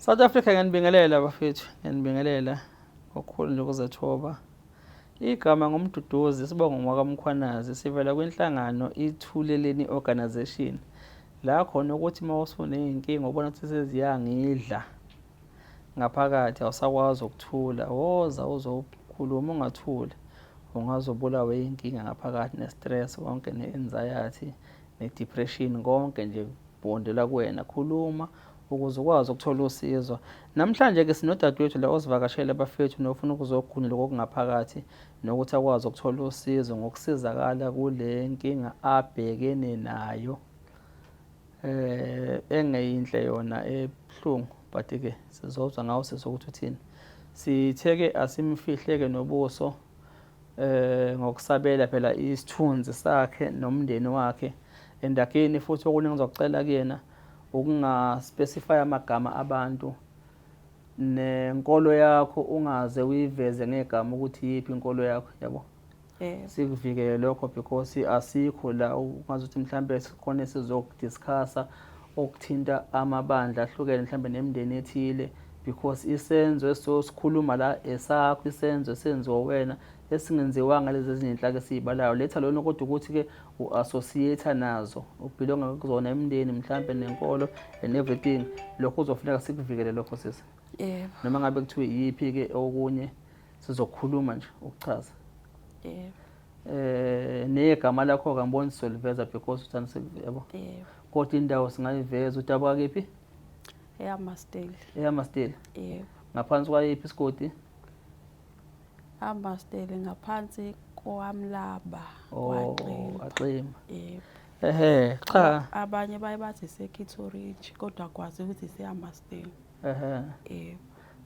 South Africa ngiyanibingelela bafethu, ngiyanibingelela ngokukhulu nje ukuzethoba. Igama nguMduduzi, isibongo ngowakaMkhwanazi, sivela kwinhlangano iThuleleni Organisation. La khona ukuthi uma usuney'nkinga ubona ukuthi seziyangidla ngaphakathi awusakwazi ukuthula, woza uzokhuluma ungathuli. Ungaze ubulawe iy'nkinga ngaphakathi ne-stress konke ne-anxiety ne-depression konke nje kubondela kuwena. Khuluma ukuze ukwazi ukuthola usizo. Namhlanje-ke sinodadewethu la osivakashele bafethu nofuna ukuzogunya lokho okungaphakathi nokuthi akwazi ukuthola usizo ngokusizakala kule nkinga abhekene nayo engeyinhle yona ebuhlungu but ke sizozwa ngawo sisi ukuthi uthini. Sithe-ke asimfihle-ke nobuso ngokusabela phela isithunzi sakhe nomndeni wakhe and again futhi okunye engizokucela kuyena ukunga-specify amagama abantu nenkolo yakho ungaze uyiveze ngegama ukuthi yiphi inkolo yakho yabo. Sikuvikele lokho because asikho la ungazuthi mhlambe sikhona esizokudiscussa okuthinta amabandla ahlukene mhlambe nemindeni ethile because isenzo esosikhuluma la esakho isenzo esenziwa wena esingenziwanga lezi ezinye inhlaka esiyibalayo letha lona kodwa ukuthi-ke u-associate nazo ubhilonga kuzona imindeni mhlambe nenkolo and everything lokho kuzofuneka sikuvikele lokho sisi. Yebo. Noma ngabe kuthiwe iyiphi-ke okunye sizokhuluma nje ukuchaza. Yebo. Negama lakho kangiboni sizoliveza because uthanda yabo. Yebo. Kodwa indawo singayiveza udabuka kephi? EHammarsdale. EHammarsdale. Yebo. Ngaphansi kwayiphi isigodi? Hammarsdale ngaphansi kwaMlaba. Oh, kwaXimba. Yebo. Ehhe, cha. Abanye baye bathi iseKitteridge kodwa kwazi ukuthi iseHammarsdale. Ehhe. Yebo.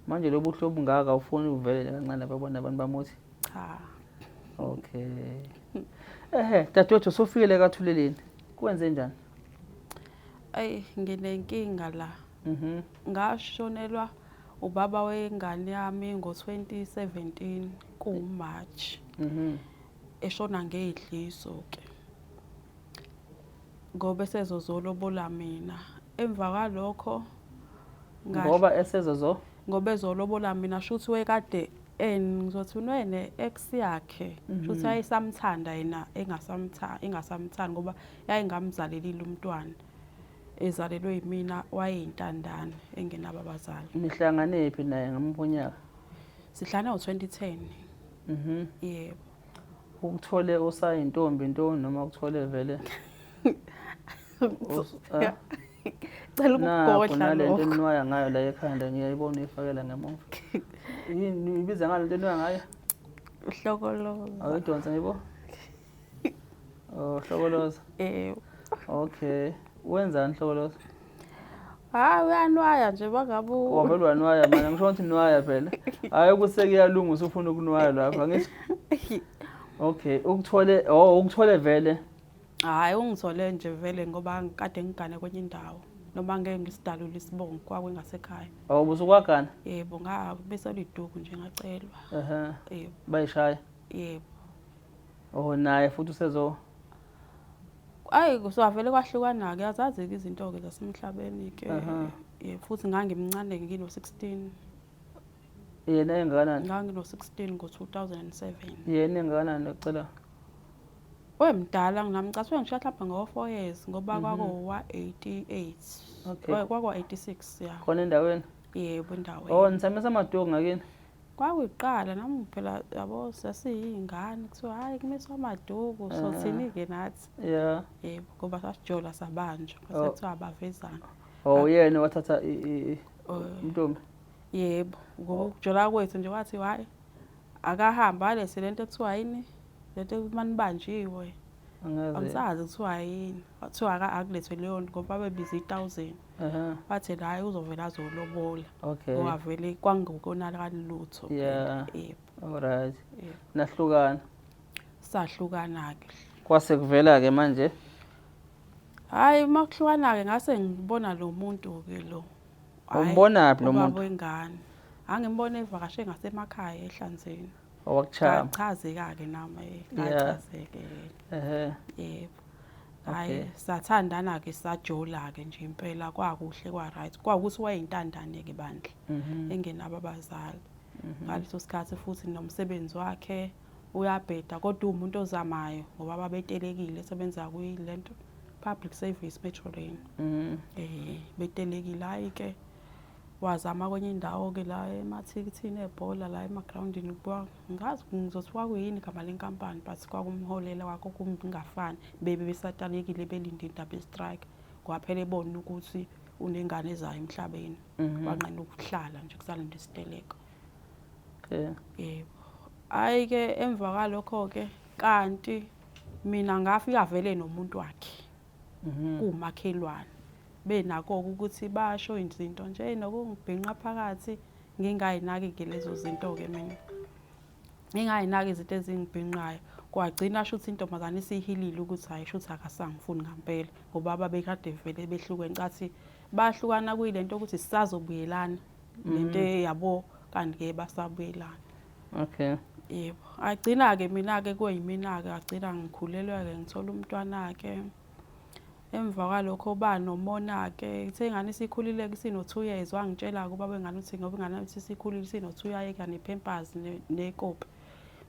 Manje lobu buhle obungaka awufuni uvelele kancane babona abantu bamuthi? Cha. Okay. Ehhe, dadewethu usufikile kaThuleleni. Kwenze njani? Ayi nginenkinga la. Mhm. Ngashonelwa ubaba wengane yami ngo-2017 ku-March. Eshona ngedliso ke. Ngoba esezozolobola mina. Emva kwalokho ngoba esezozo ngoba ezolobola mina shuthi wekade ngizothi wene ex yakhe shuthi ayisamthanda yena engasamthanda engasamthandi ngoba yayingamzalelile umntwana ezalelwe yimina wayeyintandane engenabo abazali. Nihlangane phi naye ngamuphi unyaka? Sihlangane ngo-2010. Yebo. Ukuthole usayintombi nto noma ukuthole vele? Cela ukugodla nale nto enwaya ngayo la ekhanda ngiyayibona uyifakela ngemuva. Yini ibiza ngale nto enwaya ngayo? Uhlokoloza. Awuyidonsa ngibo? Oh, hlokoloza. Yebo. Okay. Wenzani hlokoloza? Hayi uyanwaya nje bangabe Wavele wanwaya manje ngisho ukuthi nwaya phela. Hayi ukuthi sekuyalunga usufuna ukunwaya lapha angithi. Okay, ukuthole oh ukuthole vele. Hayi ungithole nje vele ngoba ngikade ngigane kwenye indawo noma ngeke ngisidalule isibongo kwakungasekhaya. Awu busukwagana? Yebo, ngabiselwa iduku nje ngacelwa. Ehhe. Yebo. Bayishaya. Yebo. Oh naye futhi usezo Ayi kusavele kwahlukana-ke yazazi-ke izinto-ke zasemhlabeni-ke. Yebo futhi ngangimncane ngino-16. Yena engakanani? Ngangino-16 ngo-2007. Yena engakanani ngicela? Wemdala nami ngicasuke ngisho mhlawumbe ngo-4 years ngoba kwakuwa-88. Okay. Kwakuwa-86 ya. Khona endaweni? Yebo endaweni. Oh nisamisa amaduku ngakini? Kwakuyiqala nami phela yabo sasiyingane kuthiwa hayi kumiswa amaduku sothini-ke nathi. Yeah. Yebo ngoba sasijola sabanjwa kwase kuthiwa abavezana. Oh yena wathatha intombi? Yebo ngoba ukujola kwethu nje wathi hayi akahamba alethe lento ekuthiwa yini lento manibanjiwe. Angisazi kuthiwa yini. Kwathiwa akulethwe leyo nto ngoba babebiza i-1000. Wathi hhayi uzovela azolobola. Okay. Wavele kwangokonakali lutho. Yeah. Yebo. Alright. Yebo. Nahlukana. Sahlukana-ke. Kwase kuvela-ke manje? Hhayi uma kuhlukana-ke ngase ngibona lo muntu-ke lo. Umbonaphi lo muntu? Ubaba wengane. Angimbone evakashe ngasemakhaya ehlanzeni. Owakuchama. Ngachazeka-ke nami, ngachazeke. Ehhe. Yebo. Hhayi, sathandana-ke, sajola-ke nje impela, kwakuhle kwa-right. Kwawukuthi wayeyintandane-ke bandla, engenabo abazali. Ngaleso sikhathi futhi nomsebenzi wakhe uyabheda, kodwa uwumuntu ozamayo ngoba babetelekile, esebenza kwilento public service, Metro Rail. Betelekile, hhayi-ke wazama kwenye indawo-ke la emathikithini ebhola la emagrawundini, ngazi ngizothi kwakuyini igama lenkampani, but kwakumholela kwakho kungafani. Bebe besatalekile belinde indaba ye-strike, ngoba phela ebona ukuthi unengane ezayo emhlabeni. Wanqena ukuhlala nje kusalinde isiteleka. Yebo. Hhayi-ke emva kwalokho-ke kanti mina ngafika vele nomuntu wakhe. Kuwumakhelwane. Benakho-ke ukuthi basho izinto nje nokungibhinqa phakathi, ngingayinaki-ke lezo zinto-ke mina. Ngingayinaki izinto ezingibhinqayo. Kwagcina shuthi intombazane isihilile ukuthi hhayi shuthi akasangifuni ngampela, ngoba babekade vele behlukene. Cathi bahlukana kuyilento ukuthi sisazobuyelana, lento yabo, kanti-ke basabuyelana. Yebo. Agcina-ke mina-ke kuyimina-ke, agcina ngikhulelwe-ke ngithola umntwana-ke. Emva kwalokho ba nomona-ke, ithe ingane isikhulile-ke isino-2 years, wangitshela-ke ubaba wengane ukuthi ngoba ingane yathi isikhulile isino-2 yayeka ne-pampers nekopi.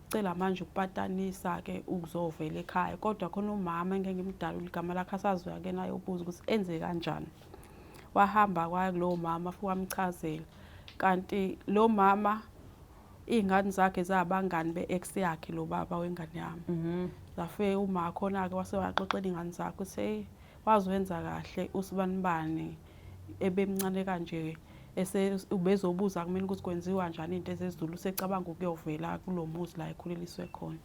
Cela manje ukupatanisa-ke ukuzovela ekhaya, kodwa khona umama engeke ngimdalule igama lakhe, asazoya kuyena ayobuza ukuthi enze kanjani. Wahamba kwaya kulowo mama futhi wamchazela, kanti lo mama iy'ngane zakhe zabangani be-ex yakhe lo baba wengane yami. Zafike uma khona-ke wase waxoxela iy'ngane zakhe ukuthi hheyi waziwenza kahle usibanibani ebemncane kanje, ubezobuza kumina ukuthi kwenziwa kanjani into ezezulu, usecabanga ukuyovela kulo muzi la ekhuleliswe khona.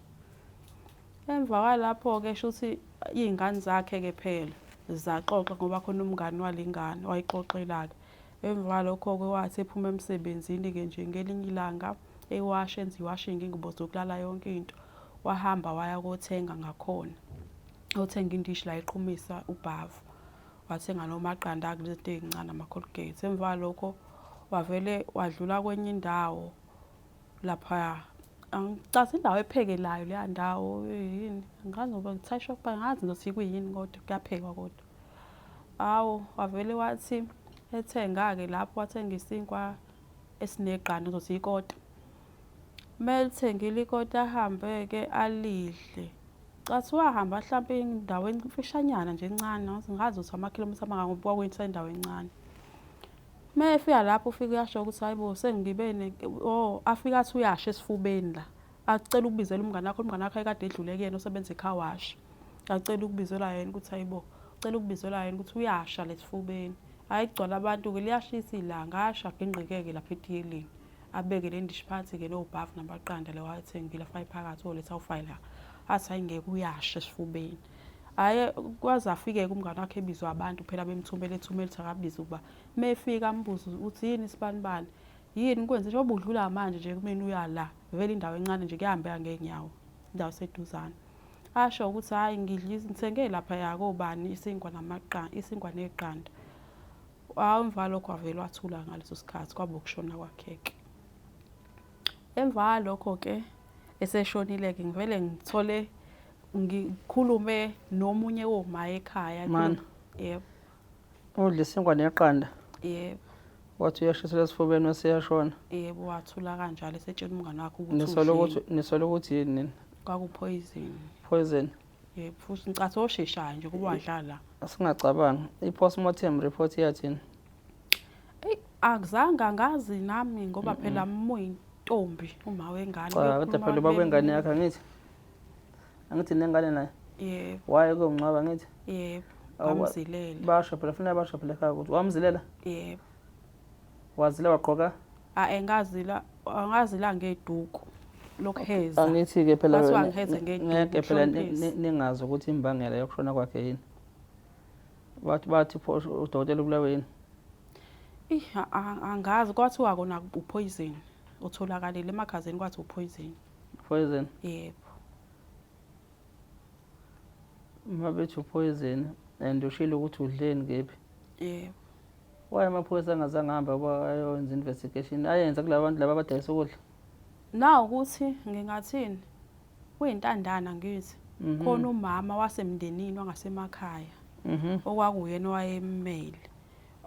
Emva kwalapho-ke shuthi iy'ngane zakhe-ke phela zaxoxa, ngoba khona umngani wale ngane wayixoxela-ke. Emva kwalokho-ke wathi ephuma emsebenzini-ke nje ngelinye ilanga ewasha, enza iwashing, ingubo zokulala yonke into, wahamba waya kothenga ngakhona. Othenga indishi la eqhumisa ubhavu, wathenga nomaqanda kulezi ey'ncane ama-Colgate. Emva kwalokho wavele wadlula kwenye indawo laphaya, angicathi indawo ephekelayo leya ndawo yini, angazi ngoba ngi-Thai shop, angazi ngizothi kuyini kodwa kuyaphekwa kodwa. Hawu, wavele wathi ethenga-ke lapho, wathenga isinkwa esineqanda, ngizothi ikota. Uma elithengile ikota ahambe-ke alidle. Cathi wahamba hlampe indawo emfishanyana nje encane, ngazi ukuthi amakhilomitha amangaki ngoba kwakuyisendawo encane. Uma efika lapho ufike uyasho ukuthi hayi bo sengibe oh, afike athi uyasha esifubeni la. Acela ukubizela umngane wakhe, umngane wakhe ayekade edlule kuyena osebenza e-car wash. Acela ukubizelwa yena ukuthi hayi bo, ucela ukubizelwa yena ukuthi uyasha lesifubeni. Hhayi kugcwala abantu-ke liyashisa ilanga, asha agingqikeke lapha etiyeleni. Abeke le ndishi phansi-ke nobhavu namaqanda lawa ayethengile afake phakathi, oletha awufake la. Athi hhayi ngeke uyasha esifubeni. Hhayi kwaze afike-ke umngane wakhe ebizwa abantu phela bemthumela, ethumela ukuthi akabize ukuba. Uma efika ambuze ukuthi yini isibanibani, yini kwenze njengoba udlula manje nje kumina uya la, vele indawo encane nje kuyahambeka ngey'nyawo, indawo eseduzane. Asho ukuthi hhayi ngidla ngithenge laphaya kobani isinkwa namaqanda, isinkwa neqanda. Hhayi emva kwalokho wavele wathula ngaleso sikhathi, kwaba ukushona kwakhe-ke. Emva kwalokho-ke eseshonile-ke ngivele ngithole ngikhulume nomunye woma ekhaya. Mana. Yebo. Udla isinkwa neqanda. Yebo. Wathi uyashisela esifubeni waseyashona. Yebo, wathula kanjalo esetshela umngane wakhe ukuthi Nisola ukuthi nisola ukuthi yini nina? Kwaku-poison. Poison. Yebo, futhi ngicathi osheshayo nje kuba wadlala. Singacabangi. I-postmortem report iyathini? Eyi, akuzange angazi nami ngoba phela muyintombi uma wengane. Cha, kodwa phela ubaba wengane yakhe angithi. Angithi nengane naye. Yebo. Waye kuyomngcwaba angithi? Yebo. Wamzilela. Basho phela funeka basho phela ekhaya ukuthi wamzilela? Yebo. Wazila wagqoka? Ah, engazila, angazila ngeduku lokuheza. Angithi-ke phela Kwathiwa ngiheze ngeduku, ngeke phela mhloniphisi. ningazi ukuthi imbangela yokushona kwakhe yini. Bathi pho udokotela ubulawe yini? Ih, angazi, kwathiwa kona upoison otholakalile emakhazeni, kwathi upoison. Poison? Yebo. Uma bethi upoison and ushilo ukuthi udleni kephi? Yebo. Why amaphoyisa angazange ahambe ukuba ayowenza investigation? Ayenza kulaba bantu laba abadayisa ukudla? Na ukuthi ngingathini? Kuyintandana ngithi. Khona umama wasemndenini wangasemakhaya okwakuyena owayemmele.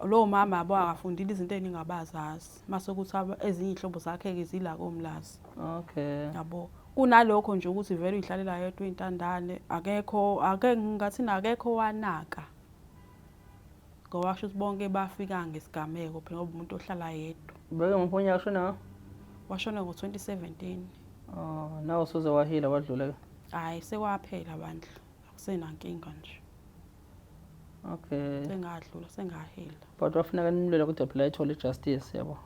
Lowo mama yabo akafundile izinto ey'ningi abazazi. Mase kuthi ezinye iy'hlobo zakhe-ke zila koMlazi. Okay. Yabo. Kunalokho nje ukuthi vele uy'hlalela yedwa uyintandane, akekho ake ngingathini akekho owanaka. Ngoba kusho ukuthi bonke bafika ngesigameko phela ngoba umuntu ohlala yedwa. Beke ngomuphi unyaka ashona ngawo? Washona ngo-2017. Oh, nawe usuze wahila wadlula ke. Hhayi sekwaphela bandla, akusenankinga nje. Okay. Sengadlula, sengahila. But wafuneka nimlwele kodwa phela ayithole i-justice yabo.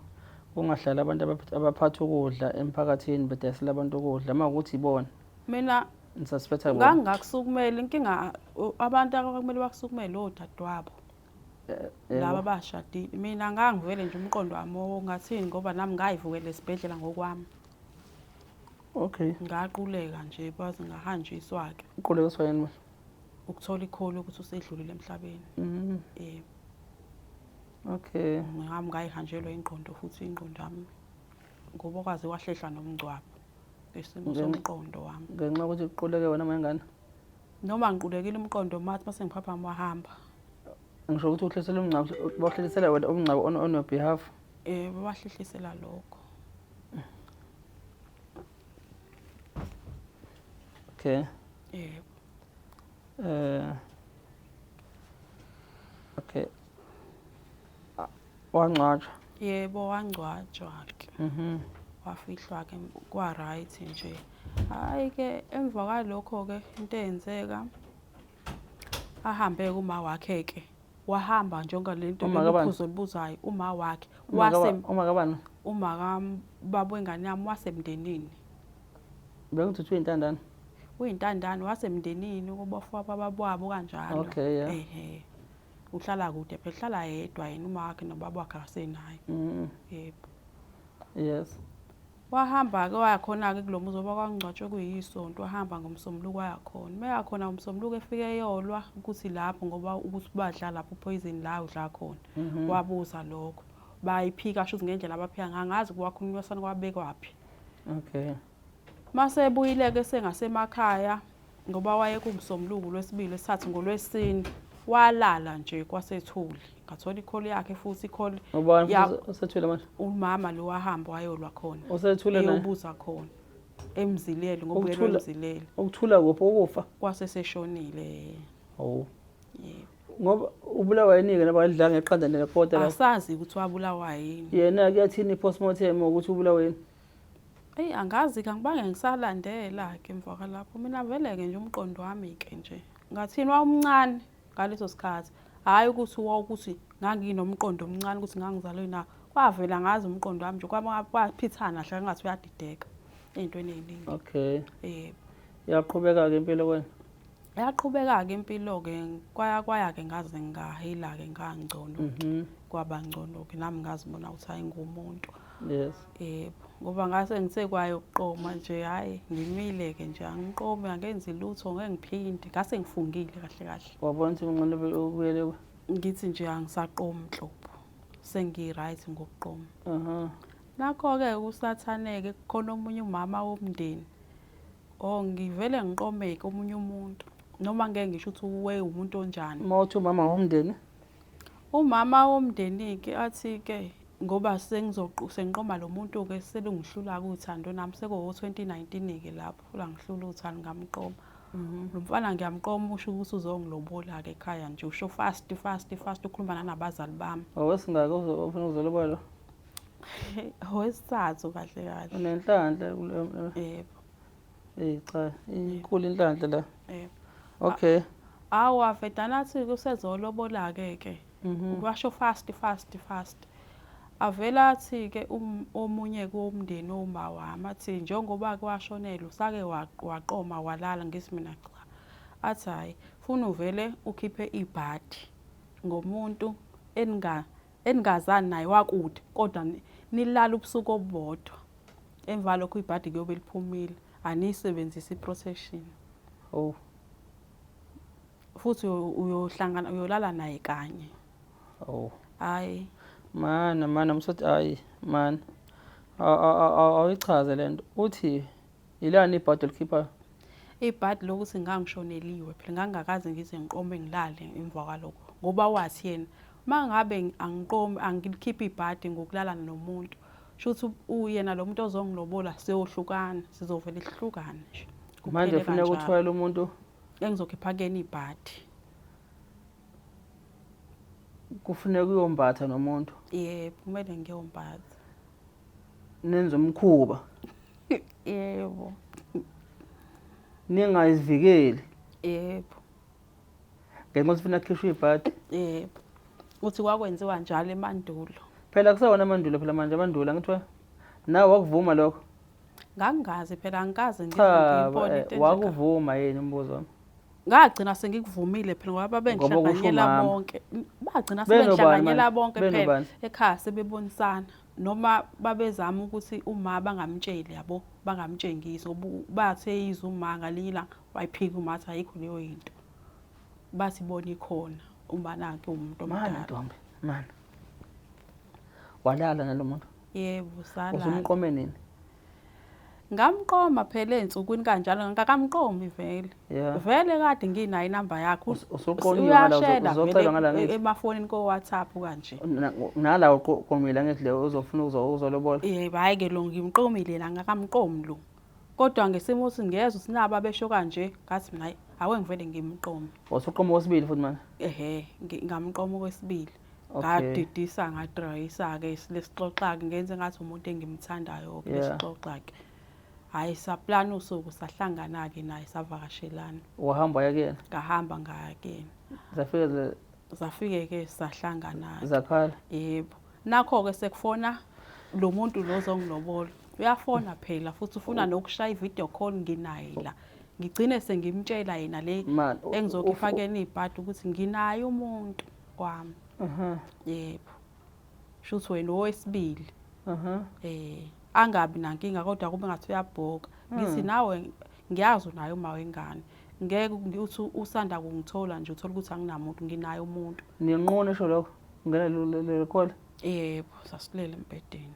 Kungahlali abantu abaphatha ukudla emphakathini bedayisela abantu ukudla uma kuwukuthi ibona. Mina Nisuspecta bona. Ngangingakusukumela inkinga abantu abakumele bakusukumele odadewabo. Laba abashadile. Mina ngangivele nje umqondo wami ongathini ngoba nami ngayivukela esibhedlela ngokwami. Okay. Ngaquleka nje baze ngahanjiswa-ke. Uqulekiswa yini manje? Ukuthola ikholi ukuthi usedlulile emhlabeni. Yebo. Okay. Ngami ngayihanjelwa ingqondo futhi ingqondo yami ngoba kwaze kwahlehla nomngcwabo ngesimo somqondo wami. Ngenxa yokuthi kuquleke wena mangane? Noma ngiqulekile umqondo mathi mase ngiphaphama wahamba. Ngisho ukuthi uhlehlisela umngcwabo, bawuhlehlisela wena umngcwabo on your behalf? Yebo, bahlehlisela lokho. Okay. Yebo. Okay. Wangcwatshwa? Yebo, wangcwatshwa-ke. Wafihlwa-ke kwa-right nje. Hhayi-ke emva kwalokho-ke into eyenzeka ahambe-ke uma wakhe-ke. Wahamba njengoba le nto Uma kabani? lolu olubuzayo uma wakhe. Uma kabani? Uma kababa wengane yami wasemndenini. Bekuthi uthi uyintandane? Uyintandane wasemndenini kubafowabo bababo kanjalo. Okay, yeah. Ehhe. Uhlala kude phela, uhlala yedwa yena uma wakhe nobaba wakhe akasenaye. Yebo. Yes. Wahamba-ke waya khona-ke kulo muzi ngoba kwakungcwatshwe kuyisonto, wahamba ngomsombuluko waya khona. Uma eya khona ngomsombuluko efike eyolwa ukuthi lapho ngoba ukuthi badla lapho upoison la udla khona. Wabuza lokho. Bayiphika shuthi ngendlela abaphika ngayo, angazi kwakhulunywa kwabekwaphi. Okay. Mase ebuyile-ke sengasemakhaya ngoba waye kumsombuluko lwesibili lesithathu ngolwesine walala nje kwasethuli. Ngathola ikholi yakhe futhi ikholi Ubani futhi usethule manje? Umama lo wahamba wayolwa khona. Usethule naye? Eyobuza khona. Emzileli ngoba uyelwa emzileli. Ukuthula kuphi ukufa? Kwase seshonile. Oh. Yebo. Ngoba ubulawa yini-ke naba adla ngeqanda nelekota la? Asazi ukuthi wabulawa yini. Yena kuyathini i-postmortem ukuthi ubulawa yini? Eyi angazi-ke angibange ngisalandela-ke emva kwalapho. Mina vele-ke nje umqondo wami-ke nje. Ngathini wawumncane ngaleso sikhathi. Hhayi ukuthi wawukuthi nganginomqondo omncane ukuthi ngangizalwe nawo. Kwavela ngazi umqondo wami nje kwaphithana hle ngathi uyadideka ey'ntweni ey'ningi. Okay. Yebo. Yaqhubeka-ke impilo kwena? Yaqhubeka-ke impilo-ke, kwaya kwaya-ke ngaze ngahila-ke ngangcono. Kwaba ngcono-ke nami ngazibona ukuthi hhayi ngumuntu. Yes. Yebo, ngoba ngase ngithe kwayo ukuqoma nje hhayi ngimile-ke nje angiqomi angenzi lutho ngeke ngiphinde ngase ngifungile kahle kahle. Wabona ukuthi unqena ubuyele kuwe? Ngithi nje angisaqomi nhlobo. Sengi-right ngokuqoma. Nakho-ke uSathane-ke kukhona omunye umama womndeni. Oh ngivele ngiqomeke omunye umuntu noma ngeke ngisho ukuthi uwe umuntu onjani. Uma uthi umama womndeni? Umama womndeni-ke athi-ke ngoba sengiqoma lo muntu-ke selungihlula-ke uthando nami sekuwo-2019-ke lapho langihlula uthando ngamqoma. Lo mfana ngiyamqoma usho ukuthi uzongilobola-ke ekhaya nje usho fast fast fast ukhuluma nanabazali bami. Owesingaki ofuna ukuzolobola lo? Owesithathu kahle kahle. Unenhlanhla kule. Yebo. Eyi cha, inkulu inhlanhla la. Yebo. Okay. Awu avedana athi kusezolobola-ke ke. Washo fast fast fast. Avela athi-ke omunye womndeni woma wami athi njengoba kwashonelwa usake waqoma walala ngithi mina cha. Athi hhayi funa uvele ukhiphe ibhadi ngomuntu eningazani naye wakude kodwa nilala ubusuku obubodwa. Emva lokho ibhadi kuyobe liphumile aniyisebenzise i-protection. Oh. Futhi uyohlangana uyolala naye kanye. Oh. Hayi. Mana mana msothi hayi mana. Awuyichaze lento. Uthi ilani ibhadi olikhiphayo? Ibhadi lokuthi ngangishoneliwe phela, ngangingakaze ngize ngiqome ngilale emva kwalokho, ngoba wathi yena uma ngabe angiqomi angilikhiphi ibhadi ngokulala nomuntu, shuthi uyena lo muntu ozongilobola siyohlukana, sizovele sihlukane nje. Manje Kuphele funeka kanjalo. uthwale umuntu Engizokhipha kuyena ibhadi. Kufuneka uyombatha nomuntu. Yebo, kumele ngiyombatha. Nenze umkhuba. Yebo. Ningazivikeli. Yebo. Ngenxa yokuthi ufuna kukhishwe ibhadi. Yebo. Uthi kwakwenziwa njalo emandulo. Phela kusewona amandulo phela manje, amandulo angithiwa nawe wakuvuma lokho. Ngangingazi phela, angikaze Cha, ngibone into enje. Wakuvuma yini umbuzo wami? Ngagcina sengikuvumile phela ngoba Ngoba kusho babengihlanganyela umama. bonke. Bagcina Benobani sebengihlanganyela manje? bonke phela Benobani? ekhaya sebebonisana. Noma babezama ukuthi uma bangamtsheli yabo, bangamtshengisi ngoba bathe yizwa uma ngalinye ilanga wayiphika uma athi ayikho leyo yinto. Bathi bona ikhona uma nanke umuntu Mana omdala. ntombi, mana. Walala nalo muntu? Yebo, salala. Usumqome nini? Ngamqoma phela ey'nsukwini kanjalo, ngakamqomi vele. Vele kade nginayo inamba yakhe. Usuqonyiwe ngala, Uyashela uzocelwa vele ngala ngithi? emafonini ko-WhatsApp kanje. Nala uqomile angithi le uzofuna uzolobola. Yebo, hhayi-ke lo ngimqomile la, ngakamqomi lo. Kodwa ngesimo singezwa sinabo abesho kanje, ngathi mina hhayi, ake ngivele ngimqome. Usuqoma okwesibili futhi manje? Ehhe, ngamqoma okwesibili. Ngadidisa, ngadrayisa-ke, lesixoxa-ke, ngenze ngathi umuntu engimthandayo-ke, lesixoxa-ke. Hhayi, saplana usuku, sahlangana-ke naye, savakashelana. Wahamba waya kuyena? Ngahamba ngaya kuyena. Zafike Zafike-ke sahlangana-ke. Zakhala? Yebo. Nakho-ke sekufona lo muntu lo ozongilobola. Uyafona phela futhi ufuna nokushaya i-video call nginaye la. Ngigcine sengimtshela yena le engizokhipha kuyena ibhadi ukuthi nginaye umuntu wami. Yebo. Shuthi wena owesibili. Angabi nankinga kodwa kube ngathi uyabhoka. Ngithi nawe ngiyazi unaye uma wengane. Ngeke uthi usanda kungithola nje uthola ukuthi anginamuntu, nginaye umuntu. Ninquna esho lokho? Ungena le call? Yebo, sasilele embhedeni.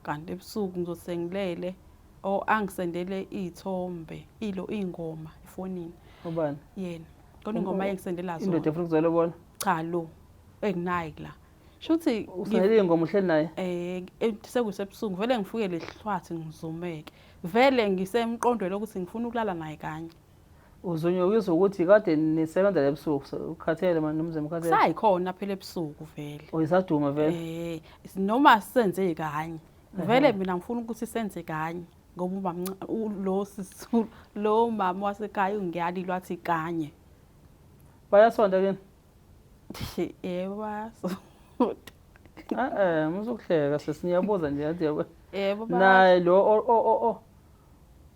Kanti ebusuku ngizothi sengilele o angisendele iy'thombe, ilo iy'ngoma efonini. Ubani? Yena. Khona ingoma engisendela zona. Indoda efuna ukuzolobola? Cha lo, enginaye la. Shuthi usendele iy'ngoma uhleli naye? Sekusebusuku vele ngifike lehlwathi ngizumeke. Vele ngisemqondweni ukuthi ngifuna ukulala naye kanye. Uzunyukiswa ukuthi kade nisebenza ebusuku, ukhathele manje nomzimba ukhathele. Sayikhona phela ebusuku vele. Uyisaduma vele? Noma senze kanye. Vele mina ngifuna ukuthi senze kanye ngoba lo sisi, lo mama wasekhaya ungiyalile wathi kanye. Bayasonta kini? Yebo, bayasonta. Musukuhleka sisi, ngiyabuza nje yathi yabo. Yebo, Naye lo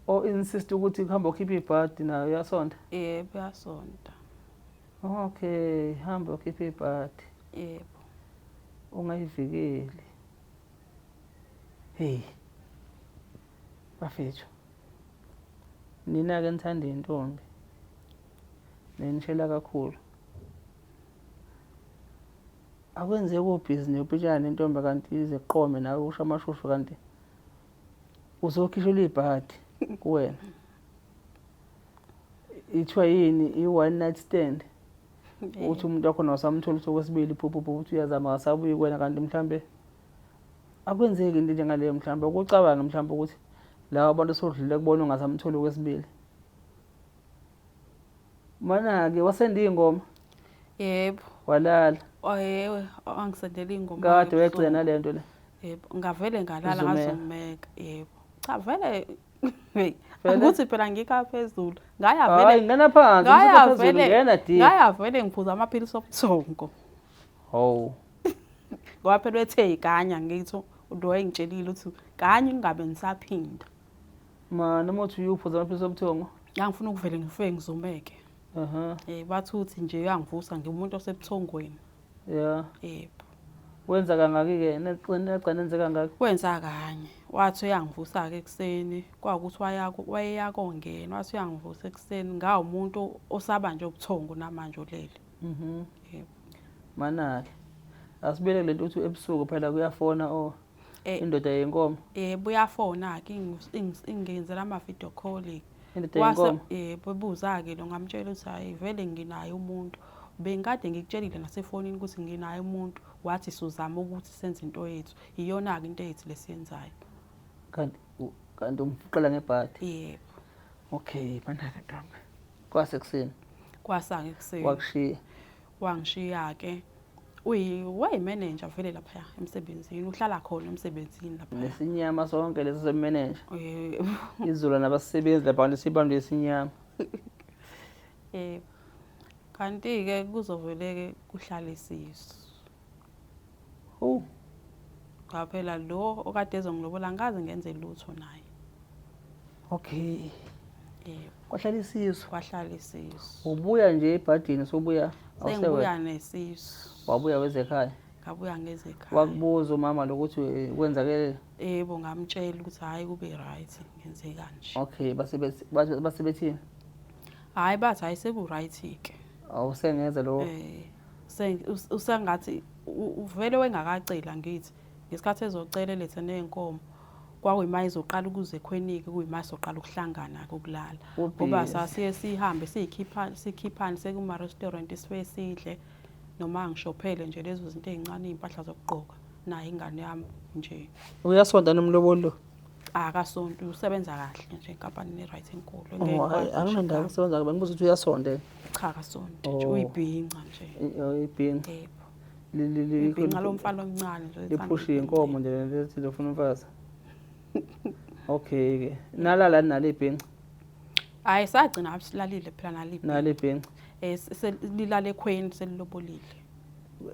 o insist ukuthi kuhamba ukhiphe ibhadi naye uyasonta? Yebo, uyasonta. Okay, hamba ukhiphe ibhadi. Yebo. Ungayivikeli. Hey. Bafethu. Nina ke nithanda intombi. Nenishela kakhulu. Akwenzeki ubhizi nopitshana nentombi kanti ize qome nawe usho amashushu kanti uzokhishela ibhadi kuwena. Ithiwa yini i-one night stand? Uthi umuntu wakho nawusamthola usuku wesibili phuphu phuphu uthi uyazama akasabuyi kuwena kanti mhlambe akwenzeki into njengaleyo mhlambe ukucabanga mhlambe ukuthi laba abantu sodlule kubona ungasamtholi okwesibili. Mana-ke wasenda iy'ngoma? Yebo. Walala? Yebo, angisendela iy'ngoma. Kade wegcina nale nto le? Yebo, ngavele ngalala Uzumeka. ngazumeka. Yebo. Cha vele, Vele? Ukuthi phela ngikha phezulu. Ngaya Hayi, vele. ngena phansi, Ngaya ngisuka phezulu, vele, ngena deep. Ngaya vele ngiphuza amaphilisi obuthongo. Hawu. Ngoba phela wethe iganya ngithi lo wayengitshelile ukuthi kanye ngingabe ngisaphinda. Mana uma uthi uyuphuza amaphilisi obuthongo? Ngangifuna ukuvele ngifike ngizumeke. Bathi uthi nje uyangivusa ngiwumuntu osebuthongweni. Yebo. Wenza kangaki-ke? Nagcina nenze kangaki? Wenza kanye. Wathi uyangivusa-ke ekuseni. Kwawukuthi wayeya kongena. Wathi uyangivusa ekuseni. Ngawumuntu osaba nje ubuthongo namanje olele. Yebo. Mana-ke. Asibuyele kule nto uthi ebusuku phela kuyafona o indoda yenkomo. Yebo, uyafona-ke, ingenzela ama-video call. Indoda yenkomo. Yebo, ebuza-ke lo ngamtshela ukuthi hhayi vele nginaye umuntu. Bengikade ngikutshelile nasefonini ukuthi nginaye umuntu, wathi sozama ukuthi senze into yethu. Iyona-ke into yethu lesiyenzayo. Kanti kanti umfuqela ngebhadi? Yebo. Okay, manake ntombi. Kwasekuseni. Kwasa-ke ekuseni. Wakushiya. Wangishiya-ke. Wayimenenja vele laphaya emsebenzini, uhlala khona emsebenzini laphaya. Nesinyama sonke leso semenenja. Yebo. Izula nabasebenzi lapha lesibambe isinyama. Yebo. Kanti-ke kuzovele-ke kuhlale isisu. Hawu. Ngoba phela lo okade ezongilobola angikaze ngenze lutho naye. Okay. Yebo. Kwahlala isisu. Kwahlala isisu. Ubuya nje ebhadini sobuya Sengibuya nesisu. Wabuya weze ekhaya. Ngabuya ngeze ekhaya. Wakubuza umama lokuthi kwenzakele? Yebo, ngamtshela ukuthi hhayi kube right ngenze kanje. Okay, base bethini? Hhayi bathi hhayi seku-right-ke. Awusengeze lo. Eh, usengathi uvele wengakacela ngithi ngesikhathi ezocela elethe ney'nkomo kwakuyima izoqala ukuze ekhwenike kuyima soqala ukuhlangana kokulala ngoba sasiye sihambe siyikhipha sikhiphane sekuma-restaurant sifike sidle noma ngishophele nje lezo zinto ey'ncane iy'mpahla zokugqoka nayo ingane yami nje. Uyasonta nomloboli lo? Akasonti, usebenza kahle nje enkampanini e-right enkulu. Oh, anginandaba usebenza kahle, bengibuza ukuthi uyasonta. Cha akasonti nje, uyibhinca nje. Uyibhinca. Yebo. Ibhinca lomfana omncane nje. Liphusha inkomo nje lethi lofuna umfazi. Okay ke. Nalala nalo ibhinca. Hayi sagcina silalile phela nalo ibhinca. Nalo ibhinca. Eh lilale ekhweni selilobolile.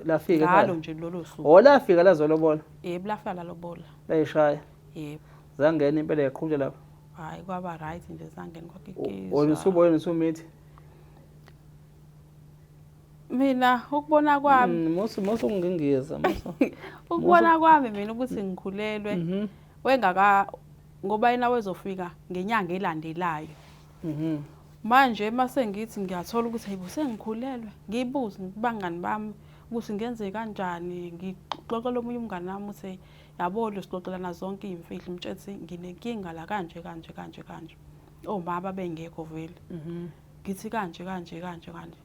Lafika ngalo nje lolo suku. Oh lafika lazolobola. Yebo lafika lalobola. Layishaya. Yebo. Zangena impela yaqhubeka lapho. Hayi kwaba right nje zangena kwakikizwa. Wena usuboyena usumithi. Mina ukubona kwami musu musu ungingiza musu. Ukubona kwami mina ukuthi ngikhulelwe wengaka ngoba yena wezofika ngenyanga elandelayo. Manje mase ngithi ngiyathola ukuthi hayibo sengikhulelwe, ngibuze kubangani bami ukuthi ngenze kanjani, ngixoxela omunye umngani wami ukuthi yabo lo sixoxelana zonke iy'mfihlo, ngimtshela ukuthi nginenkinga la kanje kanje kanje kanje. Omama bengekho vele. Ngithi kanje kanje kanje kanje.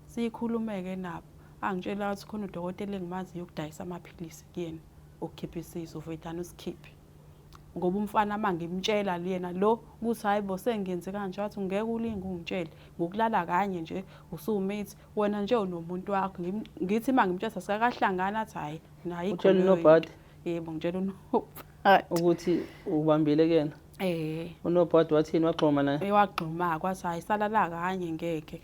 Sikhulume-ke nabo. Angitshela ukuthi khona udokotela engimaziyo ukudayisa amaphilisi kuyena, ukukhipha isisu, uvedane usikhiphe. Ngoba umfana uma ngimtshela yena lo ukuthi hhayi bo sengenze kanje, wathi ngeke ulinge ungitshele ngokulala kanye nje usumithi wena nje unomuntu wakho. Ngithi uma ngimtshela sikakahlangana athi hhayi naye. Utshela unobhadi? Yebo, ngitshela unobhadi ukuthi ubambile kuyena. Eh. Unobhadi wathini, wagxuma naye? Wagxuma kwathi hhayi salala kanye ngeke.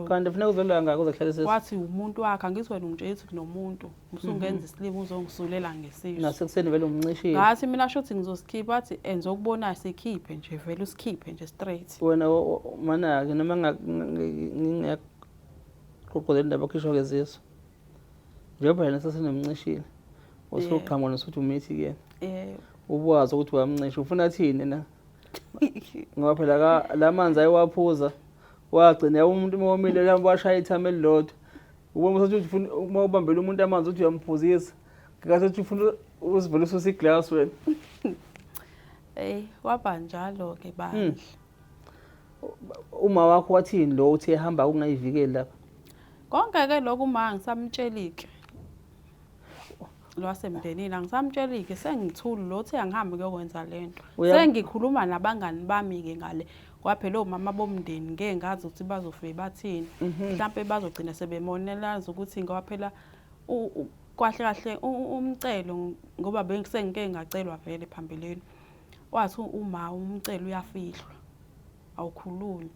Kanti funeka uzolala ngako uzohlala isisu. Wathi umuntu wakhe, angithi wena ungitshela ukuthi kunomuntu, usungenza isilima uzongisulela ngesisu. Nasekuseni vele umncishile. Ngathi mina shuthi ngizosikhipha, wathi enzokubonayo sikhiphe nje vele usikhiphe nje straight. Wena mana-ke noma ngingaqoqozela indaba yokukhishwa kwezisu. Njengoba yena sesenomncishile. Usuqhamuka nosuthi umithi kuyena. Yebo. Ubuwazi ukuthi uyamncisha, ufuna thini na? Ngoba phela la manzi ayewaphuza wagcina umuntu uma womile lapho washaya ithama elilodwa. Ubona ukuthi ufuna uma ubambela umuntu amanzi uthi uyamphuzisa. Ngikathi uthi ufuna uzivule ususe iglass wena. Eh waba njalo ke bandla. Uma wakho wathini lo uthi ehamba ungayivikeli lapha? Konke ke lokhu uma ngisamtshelike. Lwasemndenini angisamtshelike sengithule lo uthi angihambe kuyokwenza lento. Sengikhuluma nabangani bami ke ngale. Kwaphela omama bomndeni ngeke ngazi ukuthi bazofike bathini. Mhlambe bazogcina sebemonelaza ukuthi ngoba phela kahle kahle umcelo ngoba bengisengike ngacelwa vele phambilini. Wathi uma umcelo uyafihlwa awukhulunywa.